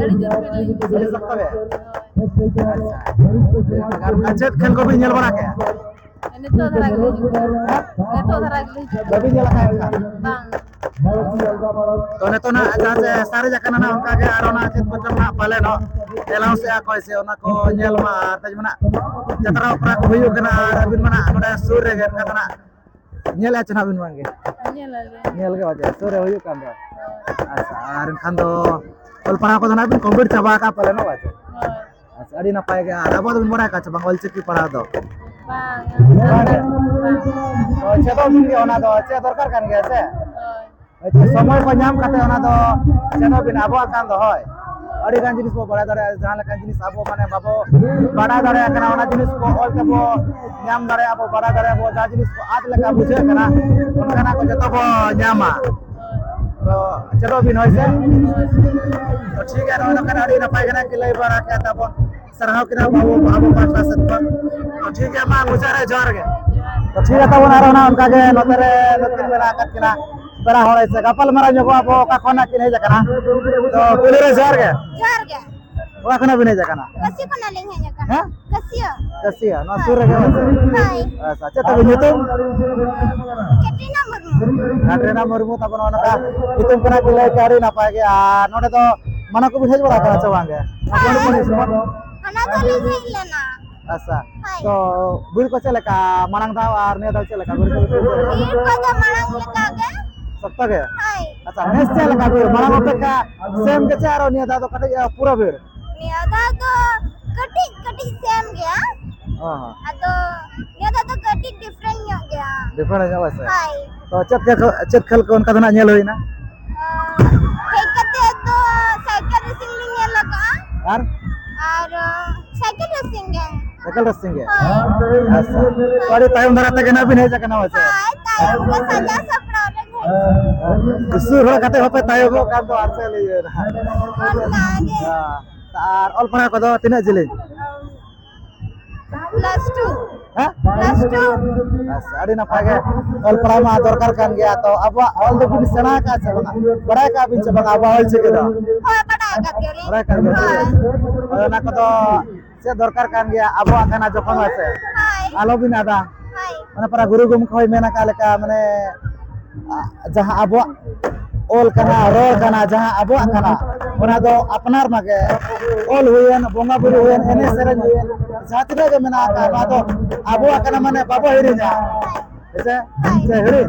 ᱟᱹᱰᱤ ᱡᱳᱨ ᱵᱷᱤᱲ ᱞᱤᱧ ᱵᱩᱡᱷᱟᱹᱣᱮᱫᱼᱟ᱾ ᱟᱹᱰᱤ ᱥᱚᱠᱛᱚ ᱜᱮ? ᱦᱳᱭ᱾ ᱟᱪᱪᱷᱟ᱾ ᱟᱨ ᱪᱮᱫ ᱠᱷᱮᱞ ᱠᱚᱵᱤᱱ ᱧᱮᱞ ᱵᱟᱲᱟ ᱠᱮᱫᱼᱟ? ᱱᱤᱛᱚᱜ ᱫᱷᱟᱨᱟ ᱜᱮᱞᱤᱧ ᱦᱤᱡᱩᱜ ᱠᱟᱱᱟ᱾ ᱦᱮᱸ? ᱱᱤᱛᱚᱜ ᱫᱷᱟᱨᱟ ᱜᱮᱞᱤᱧ ᱦᱤᱡᱩᱜ ᱠᱟᱱᱟ᱾ ᱵᱟᱹᱵᱤᱱ ᱧᱮᱞ ᱟᱠᱟᱫᱼᱟ ᱮᱱᱠᱷᱟᱱ? ᱵᱟᱝ᱾ ᱛᱚ ᱱᱤᱛᱚᱜ ᱱᱟᱜ ᱡᱟᱦᱟᱸ ᱡᱮ ᱥᱟᱨᱮᱡ ᱟᱠᱟᱱᱟ ᱱᱟᱜ, ᱚᱱᱠᱟ ᱜᱮ ᱟᱨᱚ ᱱᱟᱜ ᱪᱮᱫ ᱠᱚᱪᱚᱝ ᱱᱟᱜ ᱯᱟᱞᱮ ᱱᱚᱜ announce ᱮᱫᱼᱟ ᱠᱚ ᱥᱮ ᱚᱱᱟ ᱠᱚ ᱧᱮᱞ ᱢᱟ, ᱟᱨ ᱛᱮᱡ ᱢᱟ ᱱᱟᱜ ᱡᱟᱛᱨᱟ ᱚᱯᱮᱨᱟ ᱠᱚ ᱦᱩᱭᱩᱜ ᱠᱟᱱᱟ, ᱟᱨ ᱟᱹᱵᱤᱱ ᱢᱟ ᱱᱟᱜ ᱱᱚᱰᱮ ᱥᱩᱨ ᱨᱮᱜᱮ ᱚᱱᱠᱟ ᱫᱚ ᱱᱟᱜ ᱧᱮᱞᱮᱫᱼᱟ ᱪᱮ ᱱᱟᱦᱟᱜ ᱵᱤᱱ ᱵᱟᱝ ᱜᱮ? ᱧᱮᱞ ᱟᱞᱮ᱾ ᱧᱮᱞ ᱜᱮ ᱵᱟᱪᱮ, ᱥᱩᱨ ᱨᱮ ᱦᱩᱭᱩᱜ ᱠᱟᱱ ᱫᱚ᱾ ᱟᱪᱪᱷᱟ, ᱟᱨ ᱮᱱᱠᱷᱟᱱ ᱫᱚ ᱚᱞ ᱯᱟᱲᱦᱟᱣ ᱠᱚᱫᱚ ᱱᱟᱦᱟᱜ ᱵᱤᱱ complete ᱪᱟᱵᱟ ᱟᱠᱟᱫ ᱯᱟᱞᱮᱱᱚᱜ ᱵᱟᱪᱮ? ᱦᱳᱭ᱾ ᱟᱪᱪᱷᱟ, ᱟᱹᱰᱤ ᱱᱟᱯᱟᱭ ᱜᱮ᱾ ᱟᱨ ᱟᱵᱚᱣᱟᱜ ᱫᱚᱵᱤᱱ ᱵᱟᱲᱟᱭ ᱟᱠᱟᱫ ᱪᱮ ᱵᱟᱝ ᱚᱞᱪᱤᱠᱤ ᱯᱟᱲᱦᱟᱣ ᱫᱚ? ᱵᱟᱝ᱾ ᱵᱟᱝ ᱜᱮ? ᱵᱟᱝ᱾ ᱛᱚ ᱪᱮᱫᱚᱜ ᱵᱤᱱ ᱜᱮ, ᱚᱱᱟ ᱫᱚ ᱪᱮᱫ ᱫᱚᱨᱠᱟᱨ ᱠᱟᱱ ᱜᱮᱭᱟ ᱥᱮ? ᱦᱳᱭ᱾ ᱦᱳᱭᱛᱳ ᱥᱚᱢᱚᱭ ᱠᱚ ᱧᱟᱢ ᱠᱟᱛᱮ ᱚᱱᱟ ᱫᱚ ᱪᱮᱫᱚᱜ ᱵᱤᱱ, ᱟᱵᱚᱣᱟᱜ ᱠᱟᱱ ᱫᱚ᱾ ᱦᱳᱭ, ᱟᱹᱰᱤ ᱜᱟᱱ ᱡᱤᱱᱤᱥ ᱵᱚ ᱵᱟᱲᱟᱭ ᱫᱟᱲᱮᱭᱟᱜᱼᱟ, ᱡᱟᱦᱟᱸ ᱞᱮᱠᱟᱱ ᱡᱤᱱᱤᱥ ᱟᱵᱚ ᱢᱟᱱᱮ ᱵᱟᱵᱚ ᱵᱟᱲᱟᱭ ᱫᱟᱲᱮᱭᱟᱜ ᱠᱟᱱᱟ, ᱚᱱᱟ ᱡᱤᱱᱤᱥ ᱠᱚ ᱚᱞ ᱛᱮᱵᱚ ᱧᱟᱢ ᱫᱟᱲᱮᱭᱟᱜᱼᱟ ᱵᱚ, ᱵᱟᱲᱟᱭ ᱫᱟᱲᱮᱭᱟᱜᱼᱟ ᱵᱚ, ᱡᱟᱦᱟᱸ ᱡᱤᱱᱤᱥ ᱠᱚ ᱟᱫ ᱞᱮᱠᱟ ᱵᱩᱡᱷᱟᱹᱜ ᱠᱟᱱᱟ, ᱚᱱᱠᱟᱱᱟᱜ ᱠᱚ ᱡᱚᱛᱚ ᱵᱚ ᱧᱟᱢᱟ᱾ ᱛᱚ ᱪᱮᱫᱚᱜ ᱵᱤᱱ, ᱦᱳᱭ ᱥᱮ? ᱛᱚ ᱴᱷᱤᱠ ᱜᱮᱭᱟ, ᱱᱚᱜᱼᱚᱭ ᱱᱚᱝᱠᱟᱱ ᱟᱹᱰᱤ ᱱᱟᱯᱟᱭ ᱠᱟᱱᱟ ᱠᱤᱱ ᱞᱟᱹᱭ ᱵᱟᱲᱟ ᱠᱮᱫ ᱛᱟᱵᱚᱱ᱾ ᱥᱟᱨᱦᱟᱣ ᱠᱤᱱᱟ ᱵᱟᱹᱵᱩ, ᱟᱵᱚ ᱯᱟᱦᱴᱟ ᱥᱮᱫ ᱠᱷᱚᱱ᱾ ᱛᱚ ᱴᱷᱤᱠ ᱜᱮᱭᱟ, ᱢᱟ ᱢᱩᱪᱟᱹᱫ ᱨᱮ ᱡᱚᱦᱟᱨ ᱜᱮ᱾ ᱛᱚ ᱴᱷᱤᱠ ᱜᱮᱭᱟ ᱛᱟᱵᱚᱱ, ᱟᱨᱚ ᱱᱟᱜ ᱚᱱᱠᱟ ᱜᱮ ᱱᱚᱛᱮ ᱨᱮ ᱱᱩᱠᱤᱱ ᱢᱮᱱᱟᱜ ᱟᱠᱟᱫ ᱠᱤᱱᱟ ᱯᱮᱲᱟ ᱦᱚᱲ, ᱥᱮ ᱜᱟᱯᱟᱞ ᱢᱟᱨᱟᱣ ᱧᱚᱜᱚᱜ ᱟᱵᱚ, ᱚᱠᱟ ᱠᱷᱚᱱ ᱱᱟᱜ ᱠᱤᱱ ᱦᱮᱡ ᱟᱠᱟᱱᱟ᱾ ᱛᱚ ᱯᱩᱭᱞᱩ ᱨᱮ ᱡᱚᱦᱟᱨ ᱜᱮ᱾ ᱡᱚᱦᱟᱨ ᱜᱮ᱾ ᱚᱠᱟ ᱠᱷᱚᱱᱟᱜ ᱵᱤᱱ ᱦᱮᱡ ᱟᱠᱟᱱᱟ? ᱠᱟᱹᱥᱤ ᱠᱷᱚᱱᱟᱜ ᱞᱤᱧ ᱦᱮᱡ ᱟᱠᱟᱱᱟ᱾ ᱦᱮᱸ? ᱠᱟᱹᱥᱤᱭᱟᱹ᱾ ᱠᱟᱹᱥᱤᱭᱟ, ᱱᱚᱣᱟ ᱥᱩᱨ ᱨᱮᱜᱮ ᱵᱟᱝ ᱥᱮ? ᱦᱳᱭ᱾ ᱟᱪᱪᱷᱟ, ᱪᱮᱫ ᱛᱟᱵᱤᱱ ᱧᱩᱛᱩᱢ? ᱠᱮᱴᱨᱤᱱᱟ ᱢᱩᱨᱢᱩ᱾ ᱠᱟᱴᱨᱤᱱᱟ ᱢᱩᱨᱢᱩ ᱛᱟᱵᱚᱱ ᱱᱚᱜᱼᱚ ᱱᱚᱝᱠᱟ ᱧᱩᱛᱩᱢ ᱠᱟᱱᱟ ᱠᱚ ᱞᱟᱹᱭ ᱠᱮᱫ, ᱟᱹᱰᱤ ᱱᱟᱯᱟᱭ ᱜᱮ᱾ ᱟᱨ ᱱᱚᱰᱮ ᱫᱚ ᱢᱟᱱᱟ ᱠᱚᱵᱤᱱ ᱦᱮᱡ ᱵᱟᱲᱟ ᱟᱠᱟᱱᱟ ᱥᱮ ᱵᱟᱝ ᱜᱮ? ᱦᱟᱱᱟ ᱫᱚ ᱞᱤᱧ ᱦᱮᱡ ᱞᱮᱱᱟ᱾ ᱟᱪᱪᱷᱟ, ᱦᱳᱭ᱾ ᱛᱚ ᱵᱤᱨ ᱠᱚ ᱪᱮᱫ ᱞᱮᱠᱟ ᱢᱟᱲᱟᱝ ᱫᱷᱟᱣ ᱟᱨ ᱱᱤᱭᱟᱹ ᱫᱷᱟᱣ ᱪᱮᱫ ᱞᱮᱠᱟ ᱵᱤᱨ ᱠᱚ? ᱵᱤᱨ ᱠᱚᱫᱚ ᱢᱟᱲᱟᱝ ᱞᱮᱠᱟ ᱜᱮ᱾ ᱥᱚᱠᱛᱚ ᱜᱮ? ᱦᱳᱭ᱾ ᱟᱪᱪᱷᱟ, ᱱᱮᱥ ᱪᱮᱫ ᱞᱮᱠᱟ ᱵᱤᱨ ᱢᱟᱲᱟᱝ ᱚᱯᱮᱠᱷᱟ ᱥᱮᱢ ᱜᱮ ᱪᱮ ᱟᱨᱚ ᱱᱤᱭᱟᱹ ᱫᱷᱟᱣ ᱫᱚ ᱠᱟᱹᱴᱤᱡ ᱯᱩᱨᱟᱹ ᱵᱤᱨ? ᱱᱤᱭᱟᱹ ᱫᱷᱟᱣ ᱫᱚ ᱠᱟᱹᱴᱤᱡ ᱠᱟᱹᱴᱤᱡ ᱥᱮᱢ ᱜᱮᱭᱟ᱾ ᱦᱚᱸ, ᱦᱚᱸ᱾ ᱟᱫᱚ ᱱᱤᱭᱟᱹ ᱫᱷᱟᱣ ᱫᱚ ᱠᱟᱹᱴᱤᱡ ᱰᱤᱯᱷᱟᱨᱮᱱᱴ ᱧᱚᱜ ᱜᱮᱭᱟ᱾ ᱰᱤᱯᱷᱟᱨᱮᱱᱴ ᱧᱚᱜ ᱥᱮ? ᱦᱳᱭ᱾ ᱛᱚ ᱪᱮᱫ ᱠᱷᱮᱞ ᱠᱚ, ᱪᱮᱫ ᱠᱷᱮᱞ ᱠᱚ ᱚᱱᱠᱟ ᱫᱚ ᱱᱟᱜ ᱧᱮᱞ ᱦᱩᱭᱱᱟ? ᱟᱨ ᱦᱮᱡ ᱠᱟᱛᱮ ᱫᱚ ᱥᱟᱭᱠᱮᱞ ᱨᱮᱥᱤᱝ ᱞᱤᱧ ᱧᱮᱞ ᱟᱠᱟᱫᱼᱟ᱾ ᱟᱨ? ᱟᱨ ᱥᱟᱭᱠᱮᱞ ᱨᱮᱥᱤᱝ ᱜᱮ᱾ ᱥᱟᱭᱠᱮᱞ ᱨᱮᱥᱤᱝ ᱜᱮ? ᱦᱳᱭ᱾ ᱟᱪᱪᱷᱟ, ᱛᱚ ᱟᱹᱰᱤ ᱛᱟᱭᱚᱢ ᱫᱷᱟᱨᱟ ᱛᱮᱜᱮ ᱱᱟᱜ ᱵᱤᱱ ᱦᱮᱡ ᱟᱠᱟᱱᱟ ᱵᱟᱪᱮ? ᱦᱳᱭ, ᱛᱟᱭᱚᱢ ᱜᱮ ᱥᱟᱡᱟᱣ ᱥᱟᱯᱲᱟᱣ ᱨᱮ ᱦᱮᱡ᱾ ᱥᱩᱨ ᱦᱚᱲ ᱠᱟᱛᱮ ᱦᱚᱸᱯᱮ ᱛᱟᱭᱚᱢᱚᱜ ᱠᱟᱱ ᱫᱚ, ᱟᱨ ᱪᱮᱫ ᱞᱤᱧ ᱞᱟᱹᱭᱟ? ᱚᱱᱠᱟ ᱜᱮ᱾ ᱦᱮᱸ᱾ ᱟᱨ ᱚᱞ ᱯᱟᱲᱦᱟᱣ ᱠᱚᱫᱚ ᱛᱤᱱᱟᱹᱜ ᱡᱤᱞᱤᱧ? Plus two. ᱦᱮᱸ? Plus two. ᱟᱪᱪᱷᱟ, ᱟᱹᱰᱤ ᱱᱟᱯᱟᱭ ᱜᱮ᱾ ᱚᱞ ᱯᱟᱲᱦᱟᱣ ᱢᱟ ᱫᱚᱨᱠᱟᱨ ᱠᱟᱱ ᱜᱮᱭᱟ᱾ ᱛᱚ ᱟᱵᱚᱣᱟᱜ ᱚᱞ ᱫᱚᱵᱤᱱ ᱥᱮᱬᱟ ᱟᱠᱟᱫᱼᱟ ᱥᱮ ᱵᱟᱝᱟ? ᱵᱟᱲᱟᱭ ᱟᱠᱟᱫ ᱵᱤᱱ ᱥᱮ ᱵᱟᱝᱟ ᱟᱵᱚᱣᱟᱜ ᱚᱞ ᱪᱤᱠᱤ ᱫᱚ? ᱦᱳᱭ, ᱵᱟᱰᱟᱭ ᱟᱠᱟᱫ ᱜᱮᱭᱟᱞᱤᱧ᱾ ᱵᱟᱲᱟᱭ ᱟᱠᱟᱫ ᱜᱮᱭᱟ᱾ ᱦᱳᱭ᱾ ᱦᱳᱭ, ᱚᱱᱟ ᱠᱚᱫᱚ ᱪᱮᱫ ᱫᱚᱨᱠᱟᱨ ᱠᱟᱱ ᱜᱮᱭᱟ ᱟᱵᱚᱣᱟᱜ ᱠᱟᱱᱟ ᱡᱚᱠᱷᱚᱱ, ᱦᱮᱸ ᱥᱮ? ᱦᱳᱭ᱾ ᱟᱞᱚᱵᱤᱱ ᱟᱫᱟ᱾ ᱦᱳᱭ᱾ ᱚᱱᱟ ᱯᱟᱨᱟ ᱜᱩᱨᱩ ᱜᱚᱢᱠᱮ ᱦᱚᱸᱭ ᱢᱮᱱ ᱟᱠᱟᱫ ᱞᱮᱠᱟ, ᱢᱟᱱᱮ, ᱟ, ᱡᱟᱦᱟᱸ ᱟᱵᱚᱣᱟᱜ ᱚᱞ ᱠᱟᱱᱟ, ᱨᱚᱲ ᱠᱟᱱᱟ, ᱡᱟᱦᱟᱸ ᱟᱵᱚᱣᱟᱜ ᱠᱟᱱᱟ, ᱚᱱᱟ ᱫᱚ ᱟᱯᱱᱟᱨ ᱢᱟᱜᱮ, ᱚᱞ ᱦᱩᱭᱮᱱ, ᱵᱚᱸᱜᱟ ᱵᱩᱨᱩ ᱦᱩᱭᱮᱱ, ᱮᱱᱮᱡ ᱥᱮᱨᱮᱧ ᱦᱩᱭᱮᱱ, ᱡᱟᱦᱟᱸ ᱛᱤᱱᱟᱹᱜ ᱜᱮ ᱢᱮᱱᱟᱜ ᱟᱠᱟᱫ, ᱱᱚᱣᱟ ᱫᱚ ᱟᱵᱚᱣᱟᱜ ᱠᱟᱱᱟ, ᱢᱟᱱᱮ ᱵᱟᱵᱚ ᱦᱤᱲᱤᱧᱟ᱾ ᱦᱮᱸᱥᱮ? ᱥᱮ ᱦᱤᱲᱤᱧ?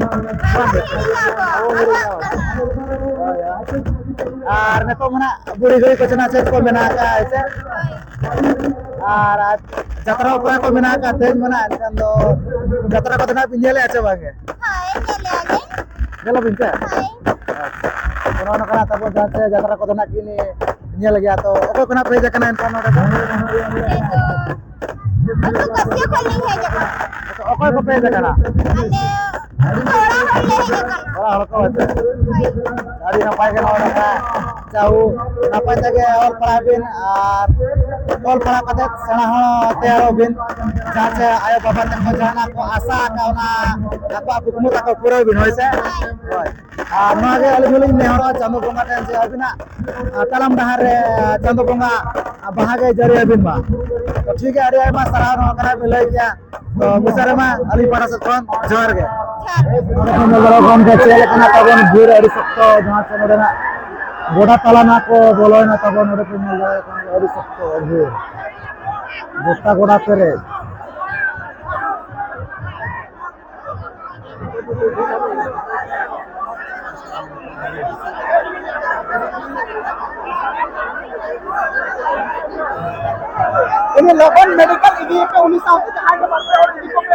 ᱵᱟᱝ ᱜᱮ᱾ ᱟᱵᱚ ᱦᱤᱲᱤᱧ ᱟᱵᱚ᱾ ᱦᱳᱭ, ᱦᱳᱭ᱾ ᱟᱨ ᱱᱤᱛᱚᱜ ᱢᱟ ᱱᱟᱜ ᱵᱩᱲᱦᱤ ᱜᱟᱹᱲᱤ ᱠᱚ ᱥᱮᱱᱟᱜ ᱪᱮᱫ ᱠᱚ ᱢᱮᱱᱟᱜ ᱟᱠᱟᱫᱼᱟ, ᱦᱮᱸᱥᱮ? ᱟᱨ, ᱟᱨ ᱡᱟᱛᱨᱟ ᱚᱠᱟ ᱠᱚ ᱢᱮᱱᱟᱜ ᱟᱠᱟᱫ ᱛᱮᱦᱮᱧ ᱢᱟ ᱱᱟᱜ, ᱮᱱᱠᱷᱟᱱ ᱫᱚ ᱡᱟᱛᱨᱟ ᱠᱚᱫᱚ ᱱᱟᱜ ᱵᱤᱱ ᱧᱮᱞᱮᱫᱼᱟ ᱪᱮ ᱵᱟᱝ ᱜᱮ? ᱦᱳᱭ, ᱧᱮᱞᱮᱫᱼᱟ ᱞᱤᱧ᱾ ᱧᱮᱞ ᱟᱵᱤᱱ ᱥᱮ? ᱦᱳᱭ᱾ ᱟᱪᱪᱷᱟ᱾ ᱛᱚ, ᱱᱚᱜᱼᱚ ᱱᱚᱝᱠᱟᱱᱟᱜ ᱛᱟᱵᱚ ᱡᱟᱦᱟᱸ ᱪᱮ ᱡᱟᱛᱨᱟ ᱠᱚᱫᱚ ᱱᱟᱜ ᱵᱤᱱ ᱧᱮᱞ ᱜᱮᱭᱟ᱾ ᱛᱚ, ᱚᱠᱚᱭ ᱠᱷᱚᱱᱟᱜ ᱯᱮ ᱦᱮᱡ ᱟᱠᱟᱱᱟ ᱮᱱᱠᱷᱟᱱ ᱱᱚᱰᱮ ᱫᱚ? ᱟᱹᱛᱩ ᱠᱟᱹᱥᱤᱭᱟᱹ ᱠᱷᱚᱱ ᱞᱤᱧ ᱦᱮᱡ ᱟᱠᱟᱱᱟ᱾ ᱟᱪᱪᱷᱟ, ᱚᱠᱚᱭ ᱠᱚᱯᱮ ᱦᱮᱡ ᱟᱠᱟᱱᱟ? ᱟᱞᱮ ᱚᱲᱟᱜ ᱦᱚᱲ ᱞᱮ ᱦᱮᱡ ᱟᱠᱟᱱᱟ᱾ ᱚᱲᱟᱜ ᱦᱚᱲ ᱠᱚ ᱟᱪᱪᱷᱟ᱾ ᱦᱳᱭ᱾ ᱟᱹᱰᱤ ᱱᱟᱯᱟᱭ ᱜᱮ ᱱᱚᱜᱼᱚᱭ ᱱᱚᱝᱠᱟ ᱡᱟᱦᱳᱠ, ᱱᱟᱯᱟᱭ ᱛᱮᱜᱮ ᱚᱞ ᱯᱟᱲᱦᱟᱜ ᱵᱤᱱ ᱟᱨ ᱚᱞ ᱯᱟᱲᱦᱟᱣ ᱠᱟᱛᱮ ᱥᱮᱬᱟ ᱦᱚᱲ ᱛᱮᱭᱟᱨᱚᱜ ᱵᱤᱱ᱾ ᱡᱟᱦᱟᱸ ᱪᱮ ᱟᱭᱳ ᱵᱟᱵᱟ ᱛᱟᱠᱚ ᱡᱟᱦᱟᱱᱟᱜ ᱠᱚ ᱟᱥᱟ ᱟᱠᱟᱫ, ᱚᱱᱟ ᱟᱠᱚᱣᱟᱜ ᱠᱩᱠᱢᱩ ᱛᱟᱠᱚ ᱯᱩᱨᱟᱹᱣ ᱵᱤᱱ, ᱦᱳᱭ ᱥᱮ? ᱦᱳᱭ᱾ ᱟᱨ ᱱᱚᱣᱟ ᱜᱮ ᱟᱹᱞᱤᱧ ᱦᱚᱸᱞᱤᱧ ᱱᱮᱦᱚᱨᱚᱜᱼᱟ ᱪᱟᱸᱫᱳ ᱵᱚᱸᱜᱟ ᱴᱷᱮᱱ ᱡᱮ ᱟᱹᱵᱤᱱᱟᱜ, ᱟᱨ, ᱛᱟᱲᱟᱢ ᱰᱟᱦᱟᱨ ᱨᱮ, ᱟᱨ, ᱪᱟᱸᱫᱳ ᱵᱚᱸᱜᱟ, ᱟᱨ, ᱵᱟᱦᱟ ᱜᱮ ᱡᱟᱹᱲᱤ ᱟᱹᱵᱤᱱ ᱢᱟ᱾ ᱛᱚ ᱴᱷᱤᱠ ᱜᱮᱭᱟ, ᱟᱹᱰᱤ ᱟᱭᱢᱟ ᱥᱟᱨᱦᱟᱣ ᱱᱚᱣᱟ ᱠᱟᱱᱟ ᱵᱤᱱ ᱞᱟᱹᱭ ᱠᱮᱜᱼᱟ᱾ ᱛᱚ ᱢᱩᱪᱟᱹᱫ ᱨᱮᱢᱟ ᱟᱹᱞᱤᱧ ᱯᱟᱦᱴᱟ ᱥᱮᱫ ᱠᱷᱚᱱ ᱡᱚᱦᱟᱨ ᱜᱮ᱾ ᱡᱚᱦᱟᱨ ᱜᱮ᱾ ᱱᱚᱰᱮ ᱠᱷᱚᱱ ᱧᱮᱞ ᱫᱟᱲᱮᱭᱟᱜ ᱠᱟᱱ ᱜᱮᱭᱟ ᱪᱮᱫ ᱞᱮᱠᱟᱱᱟᱜ ᱛᱟᱵᱚᱱ ᱵᱷᱤᱲ ᱟᱹᱰᱤ ᱥᱚᱠᱛᱚ, ᱡᱟᱦᱟᱸ ᱪᱮ ᱱᱚᱰᱮᱱᱟᱜ ᱜᱚᱰᱟ ᱛᱟᱞᱟ ᱱᱟᱜ ᱠᱚ ᱵᱚᱞᱚᱭᱮᱱᱟ ᱛᱟᱵᱚᱱ, ᱱᱚᱰᱮ ᱠᱚ ᱧᱮᱞ ᱫᱟᱲᱮᱭᱟᱜ ᱠᱟᱱ ᱜᱮᱭᱟ ᱟᱹᱰᱤ ᱥᱚᱠᱛᱚ ᱵᱷᱤᱲ᱾ ᱜᱚᱴᱟ ᱜᱚᱰᱟ ᱯᱮᱨᱮᱡ᱾ ᱩᱱᱤ ᱞᱚᱜᱚᱱ ᱢᱮᱰᱤᱠᱮᱞ ᱤᱫᱤᱭᱮᱯᱮ, ᱩᱱᱤ ᱥᱟᱶᱛᱮ ᱡᱟᱦᱟᱸᱭ ᱜᱮ ᱵᱟᱨ ᱯᱮ ᱦᱚᱲ ᱤᱫᱤ ᱠᱚᱯᱮ᱾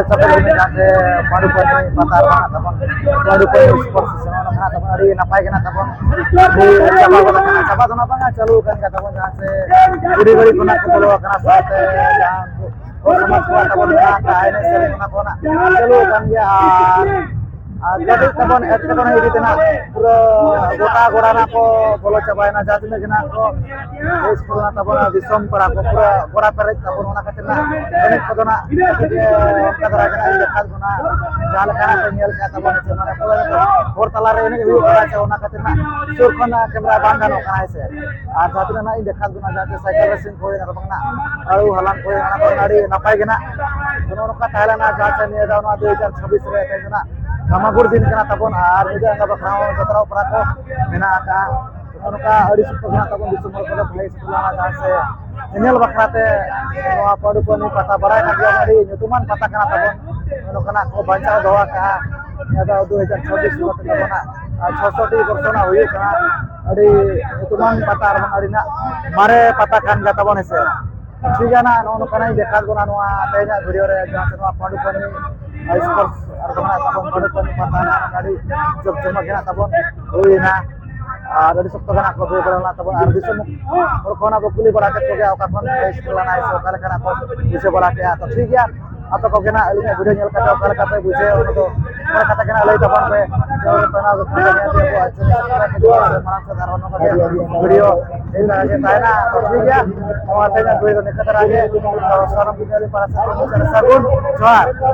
ᱥᱟᱯᱲᱟᱣ ᱞᱮᱱᱟ ᱡᱟᱦᱟᱸ ᱥᱮ ᱯᱟᱺᱰᱩ ᱯᱟᱹᱱᱤ ᱯᱟᱛᱟ ᱨᱮ ᱢᱮᱱᱟᱜ ᱛᱟᱵᱚᱱ, ᱯᱟᱺᱰᱩ ᱯᱟᱹᱱᱤ ᱥᱯᱳᱨᱴᱥ ᱥᱮᱥᱚᱱ ᱚᱱᱟ ᱠᱷᱚᱱᱟᱜ ᱛᱟᱵᱚᱱ ᱟᱹᱰᱤ ᱱᱟᱯᱟᱭ ᱜᱮ ᱱᱟᱜ ᱛᱟᱵᱚᱱ ᱪᱟᱵᱟ ᱜᱚᱫ ᱟᱠᱟᱱᱟ, ᱪᱟᱵᱟ ᱫᱚ ᱱᱟᱜ ᱵᱟᱝᱟ, ᱪᱟᱹᱞᱩ ᱟᱠᱟᱱ ᱜᱮᱭᱟ ᱛᱟᱵᱚᱱ, ᱡᱟᱦᱟᱸ ᱥᱮ ᱠᱩᱲᱤ ᱜᱷᱟᱹᱲᱤ ᱠᱷᱚᱱᱟᱜ ᱠᱚ ᱵᱚᱞᱚ ᱟᱠᱟᱱᱟ, ᱥᱟᱶᱛᱮ ᱡᱟᱦᱟᱸ ᱠᱚ ᱥᱚᱢᱟᱡᱽ ᱠᱚᱣᱟᱜ ᱛᱟᱵᱚᱱ ᱢᱮᱱᱟᱜ ᱟᱠᱟᱫ ᱮᱱᱮᱡ ᱥᱮᱨᱮᱧ ᱚᱱᱟ ᱠᱚ ᱱᱟᱜ ᱪᱟᱹᱞᱩ ᱟᱠᱟᱱ ᱜᱮᱭᱟ᱾ ᱟᱨ ᱟᱨ ᱠᱟᱹᱴᱤᱡ ᱛᱟᱵᱚᱱ ᱮᱴᱠᱮᱴᱚᱬᱮ ᱤᱫᱤ ᱛᱮᱱᱟᱜ ᱯᱩᱨᱟᱹ ᱜᱚᱴᱟ ᱜᱚᱲᱟ ᱱᱟᱜ ᱠᱚ ᱵᱚᱞᱚ ᱪᱟᱵᱟᱭᱮᱱᱟ, ᱡᱟᱦᱟᱸ ᱛᱤᱱᱟᱹᱜ ᱜᱮ ᱱᱟᱜ ᱠᱚ ᱥᱠᱩᱞ ᱨᱮᱱᱟᱜ ᱛᱟᱵᱚᱱ ᱫᱤᱥᱚᱢ ᱯᱟᱲᱟ ᱠᱚ ᱯᱩᱨᱟᱹ ᱜᱚᱲᱟ ᱯᱮᱨᱮᱡ ᱛᱟᱵᱚᱱ, ᱚᱱᱟ ᱠᱷᱟᱹᱛᱤᱨ ᱱᱟᱜ ᱮᱱᱮᱡ ᱠᱚᱫᱚ ᱱᱟᱜ ᱠᱟᱹᱴᱤᱡ, ᱮ, ᱚᱱᱠᱟ ᱫᱷᱟᱨᱟ ᱜᱮ ᱱᱟᱜ ᱤᱧ ᱫᱮᱠᱷᱟᱣ ᱵᱚᱱᱟ, ᱡᱟᱦᱟᱸ ᱞᱮᱠᱟ ᱱᱟᱜ ᱯᱮ ᱧᱮᱞ ᱠᱮᱜᱼᱟ ᱛᱟᱵᱚᱱ ᱥᱮ ᱢᱟᱱᱮ ᱯᱩᱨᱟᱹ ᱦᱚᱨ ᱛᱟᱞᱟ ᱨᱮ ᱮᱱᱮᱡ ᱦᱩᱭᱩᱜ ᱠᱟᱱᱟ ᱥᱮ, ᱚᱱᱟ ᱠᱷᱟᱹᱛᱤᱨ ᱱᱟᱜ ᱥᱩᱨ ᱠᱷᱚᱱ ᱱᱟᱜ ᱠᱮᱢᱮᱨᱟ ᱵᱟᱝ ᱜᱟᱱᱚᱜ ᱠᱟᱱᱟ, ᱦᱮᱸ ᱥᱮ᱾ ᱟᱨ ᱡᱟᱦᱟᱸ ᱛᱤᱱᱟᱹᱜ ᱱᱟᱜ ᱤᱧ ᱫᱮᱠᱷᱟᱣ ᱵᱚᱱᱟ, ᱡᱟᱦᱟᱸ ᱥᱟᱭᱠᱮᱞ ᱨᱮᱥᱤᱝ ᱠᱚ ᱦᱩᱭᱮᱱᱟ, ᱟᱨ ᱵᱟᱝ ᱱᱟᱜ ᱟᱹᱲᱩ ᱦᱟᱞᱟᱝ ᱠᱚ ᱦᱩᱭᱮᱱᱟ, ᱚᱱᱟ ᱠᱚᱨᱮ ᱟᱹᱰᱤ ᱱᱟᱯᱟᱭ ᱜᱮ ᱱᱟᱜ ᱱᱚᱜᱼᱚ ᱱᱚᱝᱠᱟ ᱛᱟᱦᱮᱸ ᱞᱮᱱᱟ, ᱡᱟᱦᱟᱸ ᱥᱮ ᱱᱤᱭᱟᱹ ᱫᱷᱟᱣ ᱱᱚᱣᱟ ᱫᱩ ᱦᱟᱡᱟᱨ ᱪᱷᱟᱵᱵᱤᱥ ᱨᱮ ᱛᱮᱦᱮᱧ ᱫᱚ ᱱᱟᱜ ᱫᱷᱟᱢᱟᱜᱩᱲ ᱫᱤᱱ ᱠᱟᱱᱟ ᱛᱟᱵᱚᱱ, ᱟᱨ ᱧᱤᱫᱟᱹ ᱟᱸᱜᱟ ᱵᱟᱠᱷᱨᱟ ᱦᱚᱸ ᱡᱚᱛᱨᱟᱣ ᱯᱟᱲᱟ ᱠᱚ ᱢᱮᱱᱟᱜ ᱟᱠᱟᱫᱼᱟ᱾ ᱱᱚᱜᱼᱚ ᱱᱚᱝᱠᱟ ᱟᱹᱰᱤ ᱥᱚᱠᱛᱚ ᱜᱮ ᱱᱟᱜ ᱛᱟᱵᱚᱱ ᱫᱤᱥᱚᱢ ᱦᱚᱲ ᱠᱚᱫᱚ ᱵᱷᱟᱹᱜᱤ ᱥᱮᱴᱮᱨ ᱞᱮᱱᱟ, ᱡᱟᱦᱟᱸ ᱥᱮ ᱧᱮᱧᱮᱞ ᱵᱟᱠᱷᱨᱟ ᱛᱮ ᱱᱚᱣᱟ ᱯᱟᱺᱰᱩ ᱯᱟᱹᱱᱤ ᱯᱟᱛᱟ ᱵᱟᱲᱟᱭ ᱠᱟᱱ ᱜᱮᱭᱟ, ᱟᱹᱰᱤ ᱧᱩᱛᱩᱢᱟᱱ ᱯᱟᱛᱟ ᱠᱟᱱᱟ ᱛᱟᱵᱚᱱ᱾ ᱱᱚᱜᱼᱚ ᱱᱚᱝᱠᱟᱱᱟᱜ ᱠᱚ ᱵᱟᱧᱪᱟᱣ ᱫᱚᱦᱚ ᱟᱠᱟᱫᱼᱟ ᱱᱤᱭᱟᱹ ᱫᱚ ᱫᱩ ᱦᱟᱡᱟᱨ ᱪᱷᱟᱵᱵᱤᱥ ᱠᱟᱛᱮ ᱛᱟᱵᱚᱱᱟ᱾ ᱟᱨ ᱪᱷᱚᱥᱚ ᱴᱤ ᱵᱚᱨᱥᱚ ᱨᱮᱱᱟᱜ ᱦᱩᱭᱩᱜ ᱠᱟᱱᱟ, ᱟᱹᱰᱤ ᱧᱩᱛᱩᱢᱟᱱ ᱯᱟᱛᱟ ᱟᱨ ᱵᱟᱝ ᱟᱹᱰᱤ ᱱᱟᱜ ᱢᱟᱨᱮ ᱯᱟᱛᱟ ᱠᱟᱱ ᱜᱮᱭᱟ ᱛᱟᱵᱚᱱ, ᱦᱮᱸ ᱥᱮ᱾ ᱴᱷᱤᱠ ᱜᱮᱭᱟ ᱱᱟᱜ, ᱱᱚᱜᱼᱚ ᱱᱚᱝᱠᱟᱱᱟᱜ ᱤᱧ ᱫᱮᱠᱷᱟᱣ ᱵᱚᱱᱟ ᱱᱚᱣᱟ ᱛᱮᱦᱮᱧᱟᱜ ᱵᱷᱤᱰᱤᱭᱳ ᱨᱮ, ᱡᱟᱦᱟᱸ ᱥᱮ ᱱᱚᱣᱟ ᱯᱟᱺᱰᱩ ᱯᱟᱹᱱᱤ ᱦᱟᱭ ᱥᱯᱳᱨᱴᱥ ᱟᱨ ᱵᱟᱝ ᱛᱟᱵᱚᱱ ᱯᱟᱺᱰᱩ ᱯᱟᱹᱱᱤ ᱯᱟᱛᱟ ᱱᱟᱜ ᱟᱹᱰᱤ ᱡᱚᱢ ᱡᱚᱢᱟᱜ ᱜᱮ ᱱᱟᱜ ᱛᱟᱵᱚᱱ ᱦᱩᱭᱱᱟ᱾ ᱟᱨ ᱟᱹᱰᱤ ᱥᱚᱠᱛᱚ ᱜᱮ ᱱᱟᱜ ᱠᱚ ᱦᱩᱭ ᱵᱟᱲᱟ ᱞᱮᱱᱟ ᱛᱟᱵᱚᱱ, ᱟᱨ ᱫᱤᱥᱚᱢ ᱦᱚᱲ ᱠᱚ ᱱᱟᱜ ᱵᱚ ᱠᱩᱞᱤ ᱵᱟᱲᱟ ᱠᱮᱫ ᱠᱚᱜᱮᱭᱟ ᱚᱠᱟ ᱠᱷᱚᱱ ᱯᱮ ᱥᱮᱴᱮᱨ ᱞᱮᱱᱟ ᱥᱮ ᱚᱠᱟ ᱞᱮᱠᱟᱱᱟᱜ ᱠᱚ ᱵᱩᱡᱷᱟᱹᱣ ᱵᱟᱲᱟ ᱠᱮᱫᱼᱟ᱾ ᱛᱚ ᱴᱷᱤᱠ ᱜᱮᱭᱟ, ᱟᱯᱮ ᱠᱚᱜᱮ ᱱᱟᱜ ᱟᱹᱞᱤᱧᱟᱜ ᱵᱷᱤᱰᱤᱭᱳ ᱧᱮᱞ ᱠᱟᱛᱮ ᱚᱠᱟ ᱞᱮᱠᱟ ᱯᱮ ᱵᱩᱡᱷᱟᱹᱣ, ᱚᱱᱟ ᱫᱚ ᱢᱚᱬᱮ ᱠᱟᱛᱷᱟ ᱜᱮ ᱱᱟᱜ ᱞᱟᱹᱭ ᱛᱟᱵᱚᱱ ᱯᱮ᱾ ᱡᱮ ᱯᱮᱲᱟ ᱠᱚ ᱠᱚ ᱧᱮᱞ ᱯᱮ, ᱟᱵᱚᱣᱟᱜ ᱪᱮᱱᱮᱞ ᱥᱟᱵᱥᱠᱨᱟᱭᱤᱵ ᱯᱮ, ᱢᱟᱲᱟᱝ ᱥᱮᱫ ᱟᱨᱦᱚᱸ ᱱᱚᱝᱠᱟ ᱜᱮ ᱵᱷᱤᱰᱤᱭᱳ ᱦᱮᱡ ᱫᱟᱨᱟ ᱜᱮ ᱛᱟᱦᱮᱱᱟ᱾ ᱛᱚ ᱴᱷᱤᱠ ᱜᱮᱭᱟ, ᱱᱚᱣᱟ ᱛᱮᱦᱮᱧᱟᱜ ᱵᱷᱤᱰᱤᱭᱳ ᱫᱚ ᱱᱤᱝᱠᱟᱹ ᱫᱷᱟᱨᱟ ᱜᱮ᱾ ᱛᱚ ᱥᱟᱱᱟᱢ ᱠᱚᱜᱮ ᱟᱹᱞᱤᱧ ᱯᱟᱦᱴᱟ ᱥᱮᱫ ᱠᱷᱚᱱ ᱢᱩᱪᱟᱹᱫ ᱨᱮ ᱥᱟᱹᱜᱩᱱ ᱡᱚᱦᱟᱨ᱾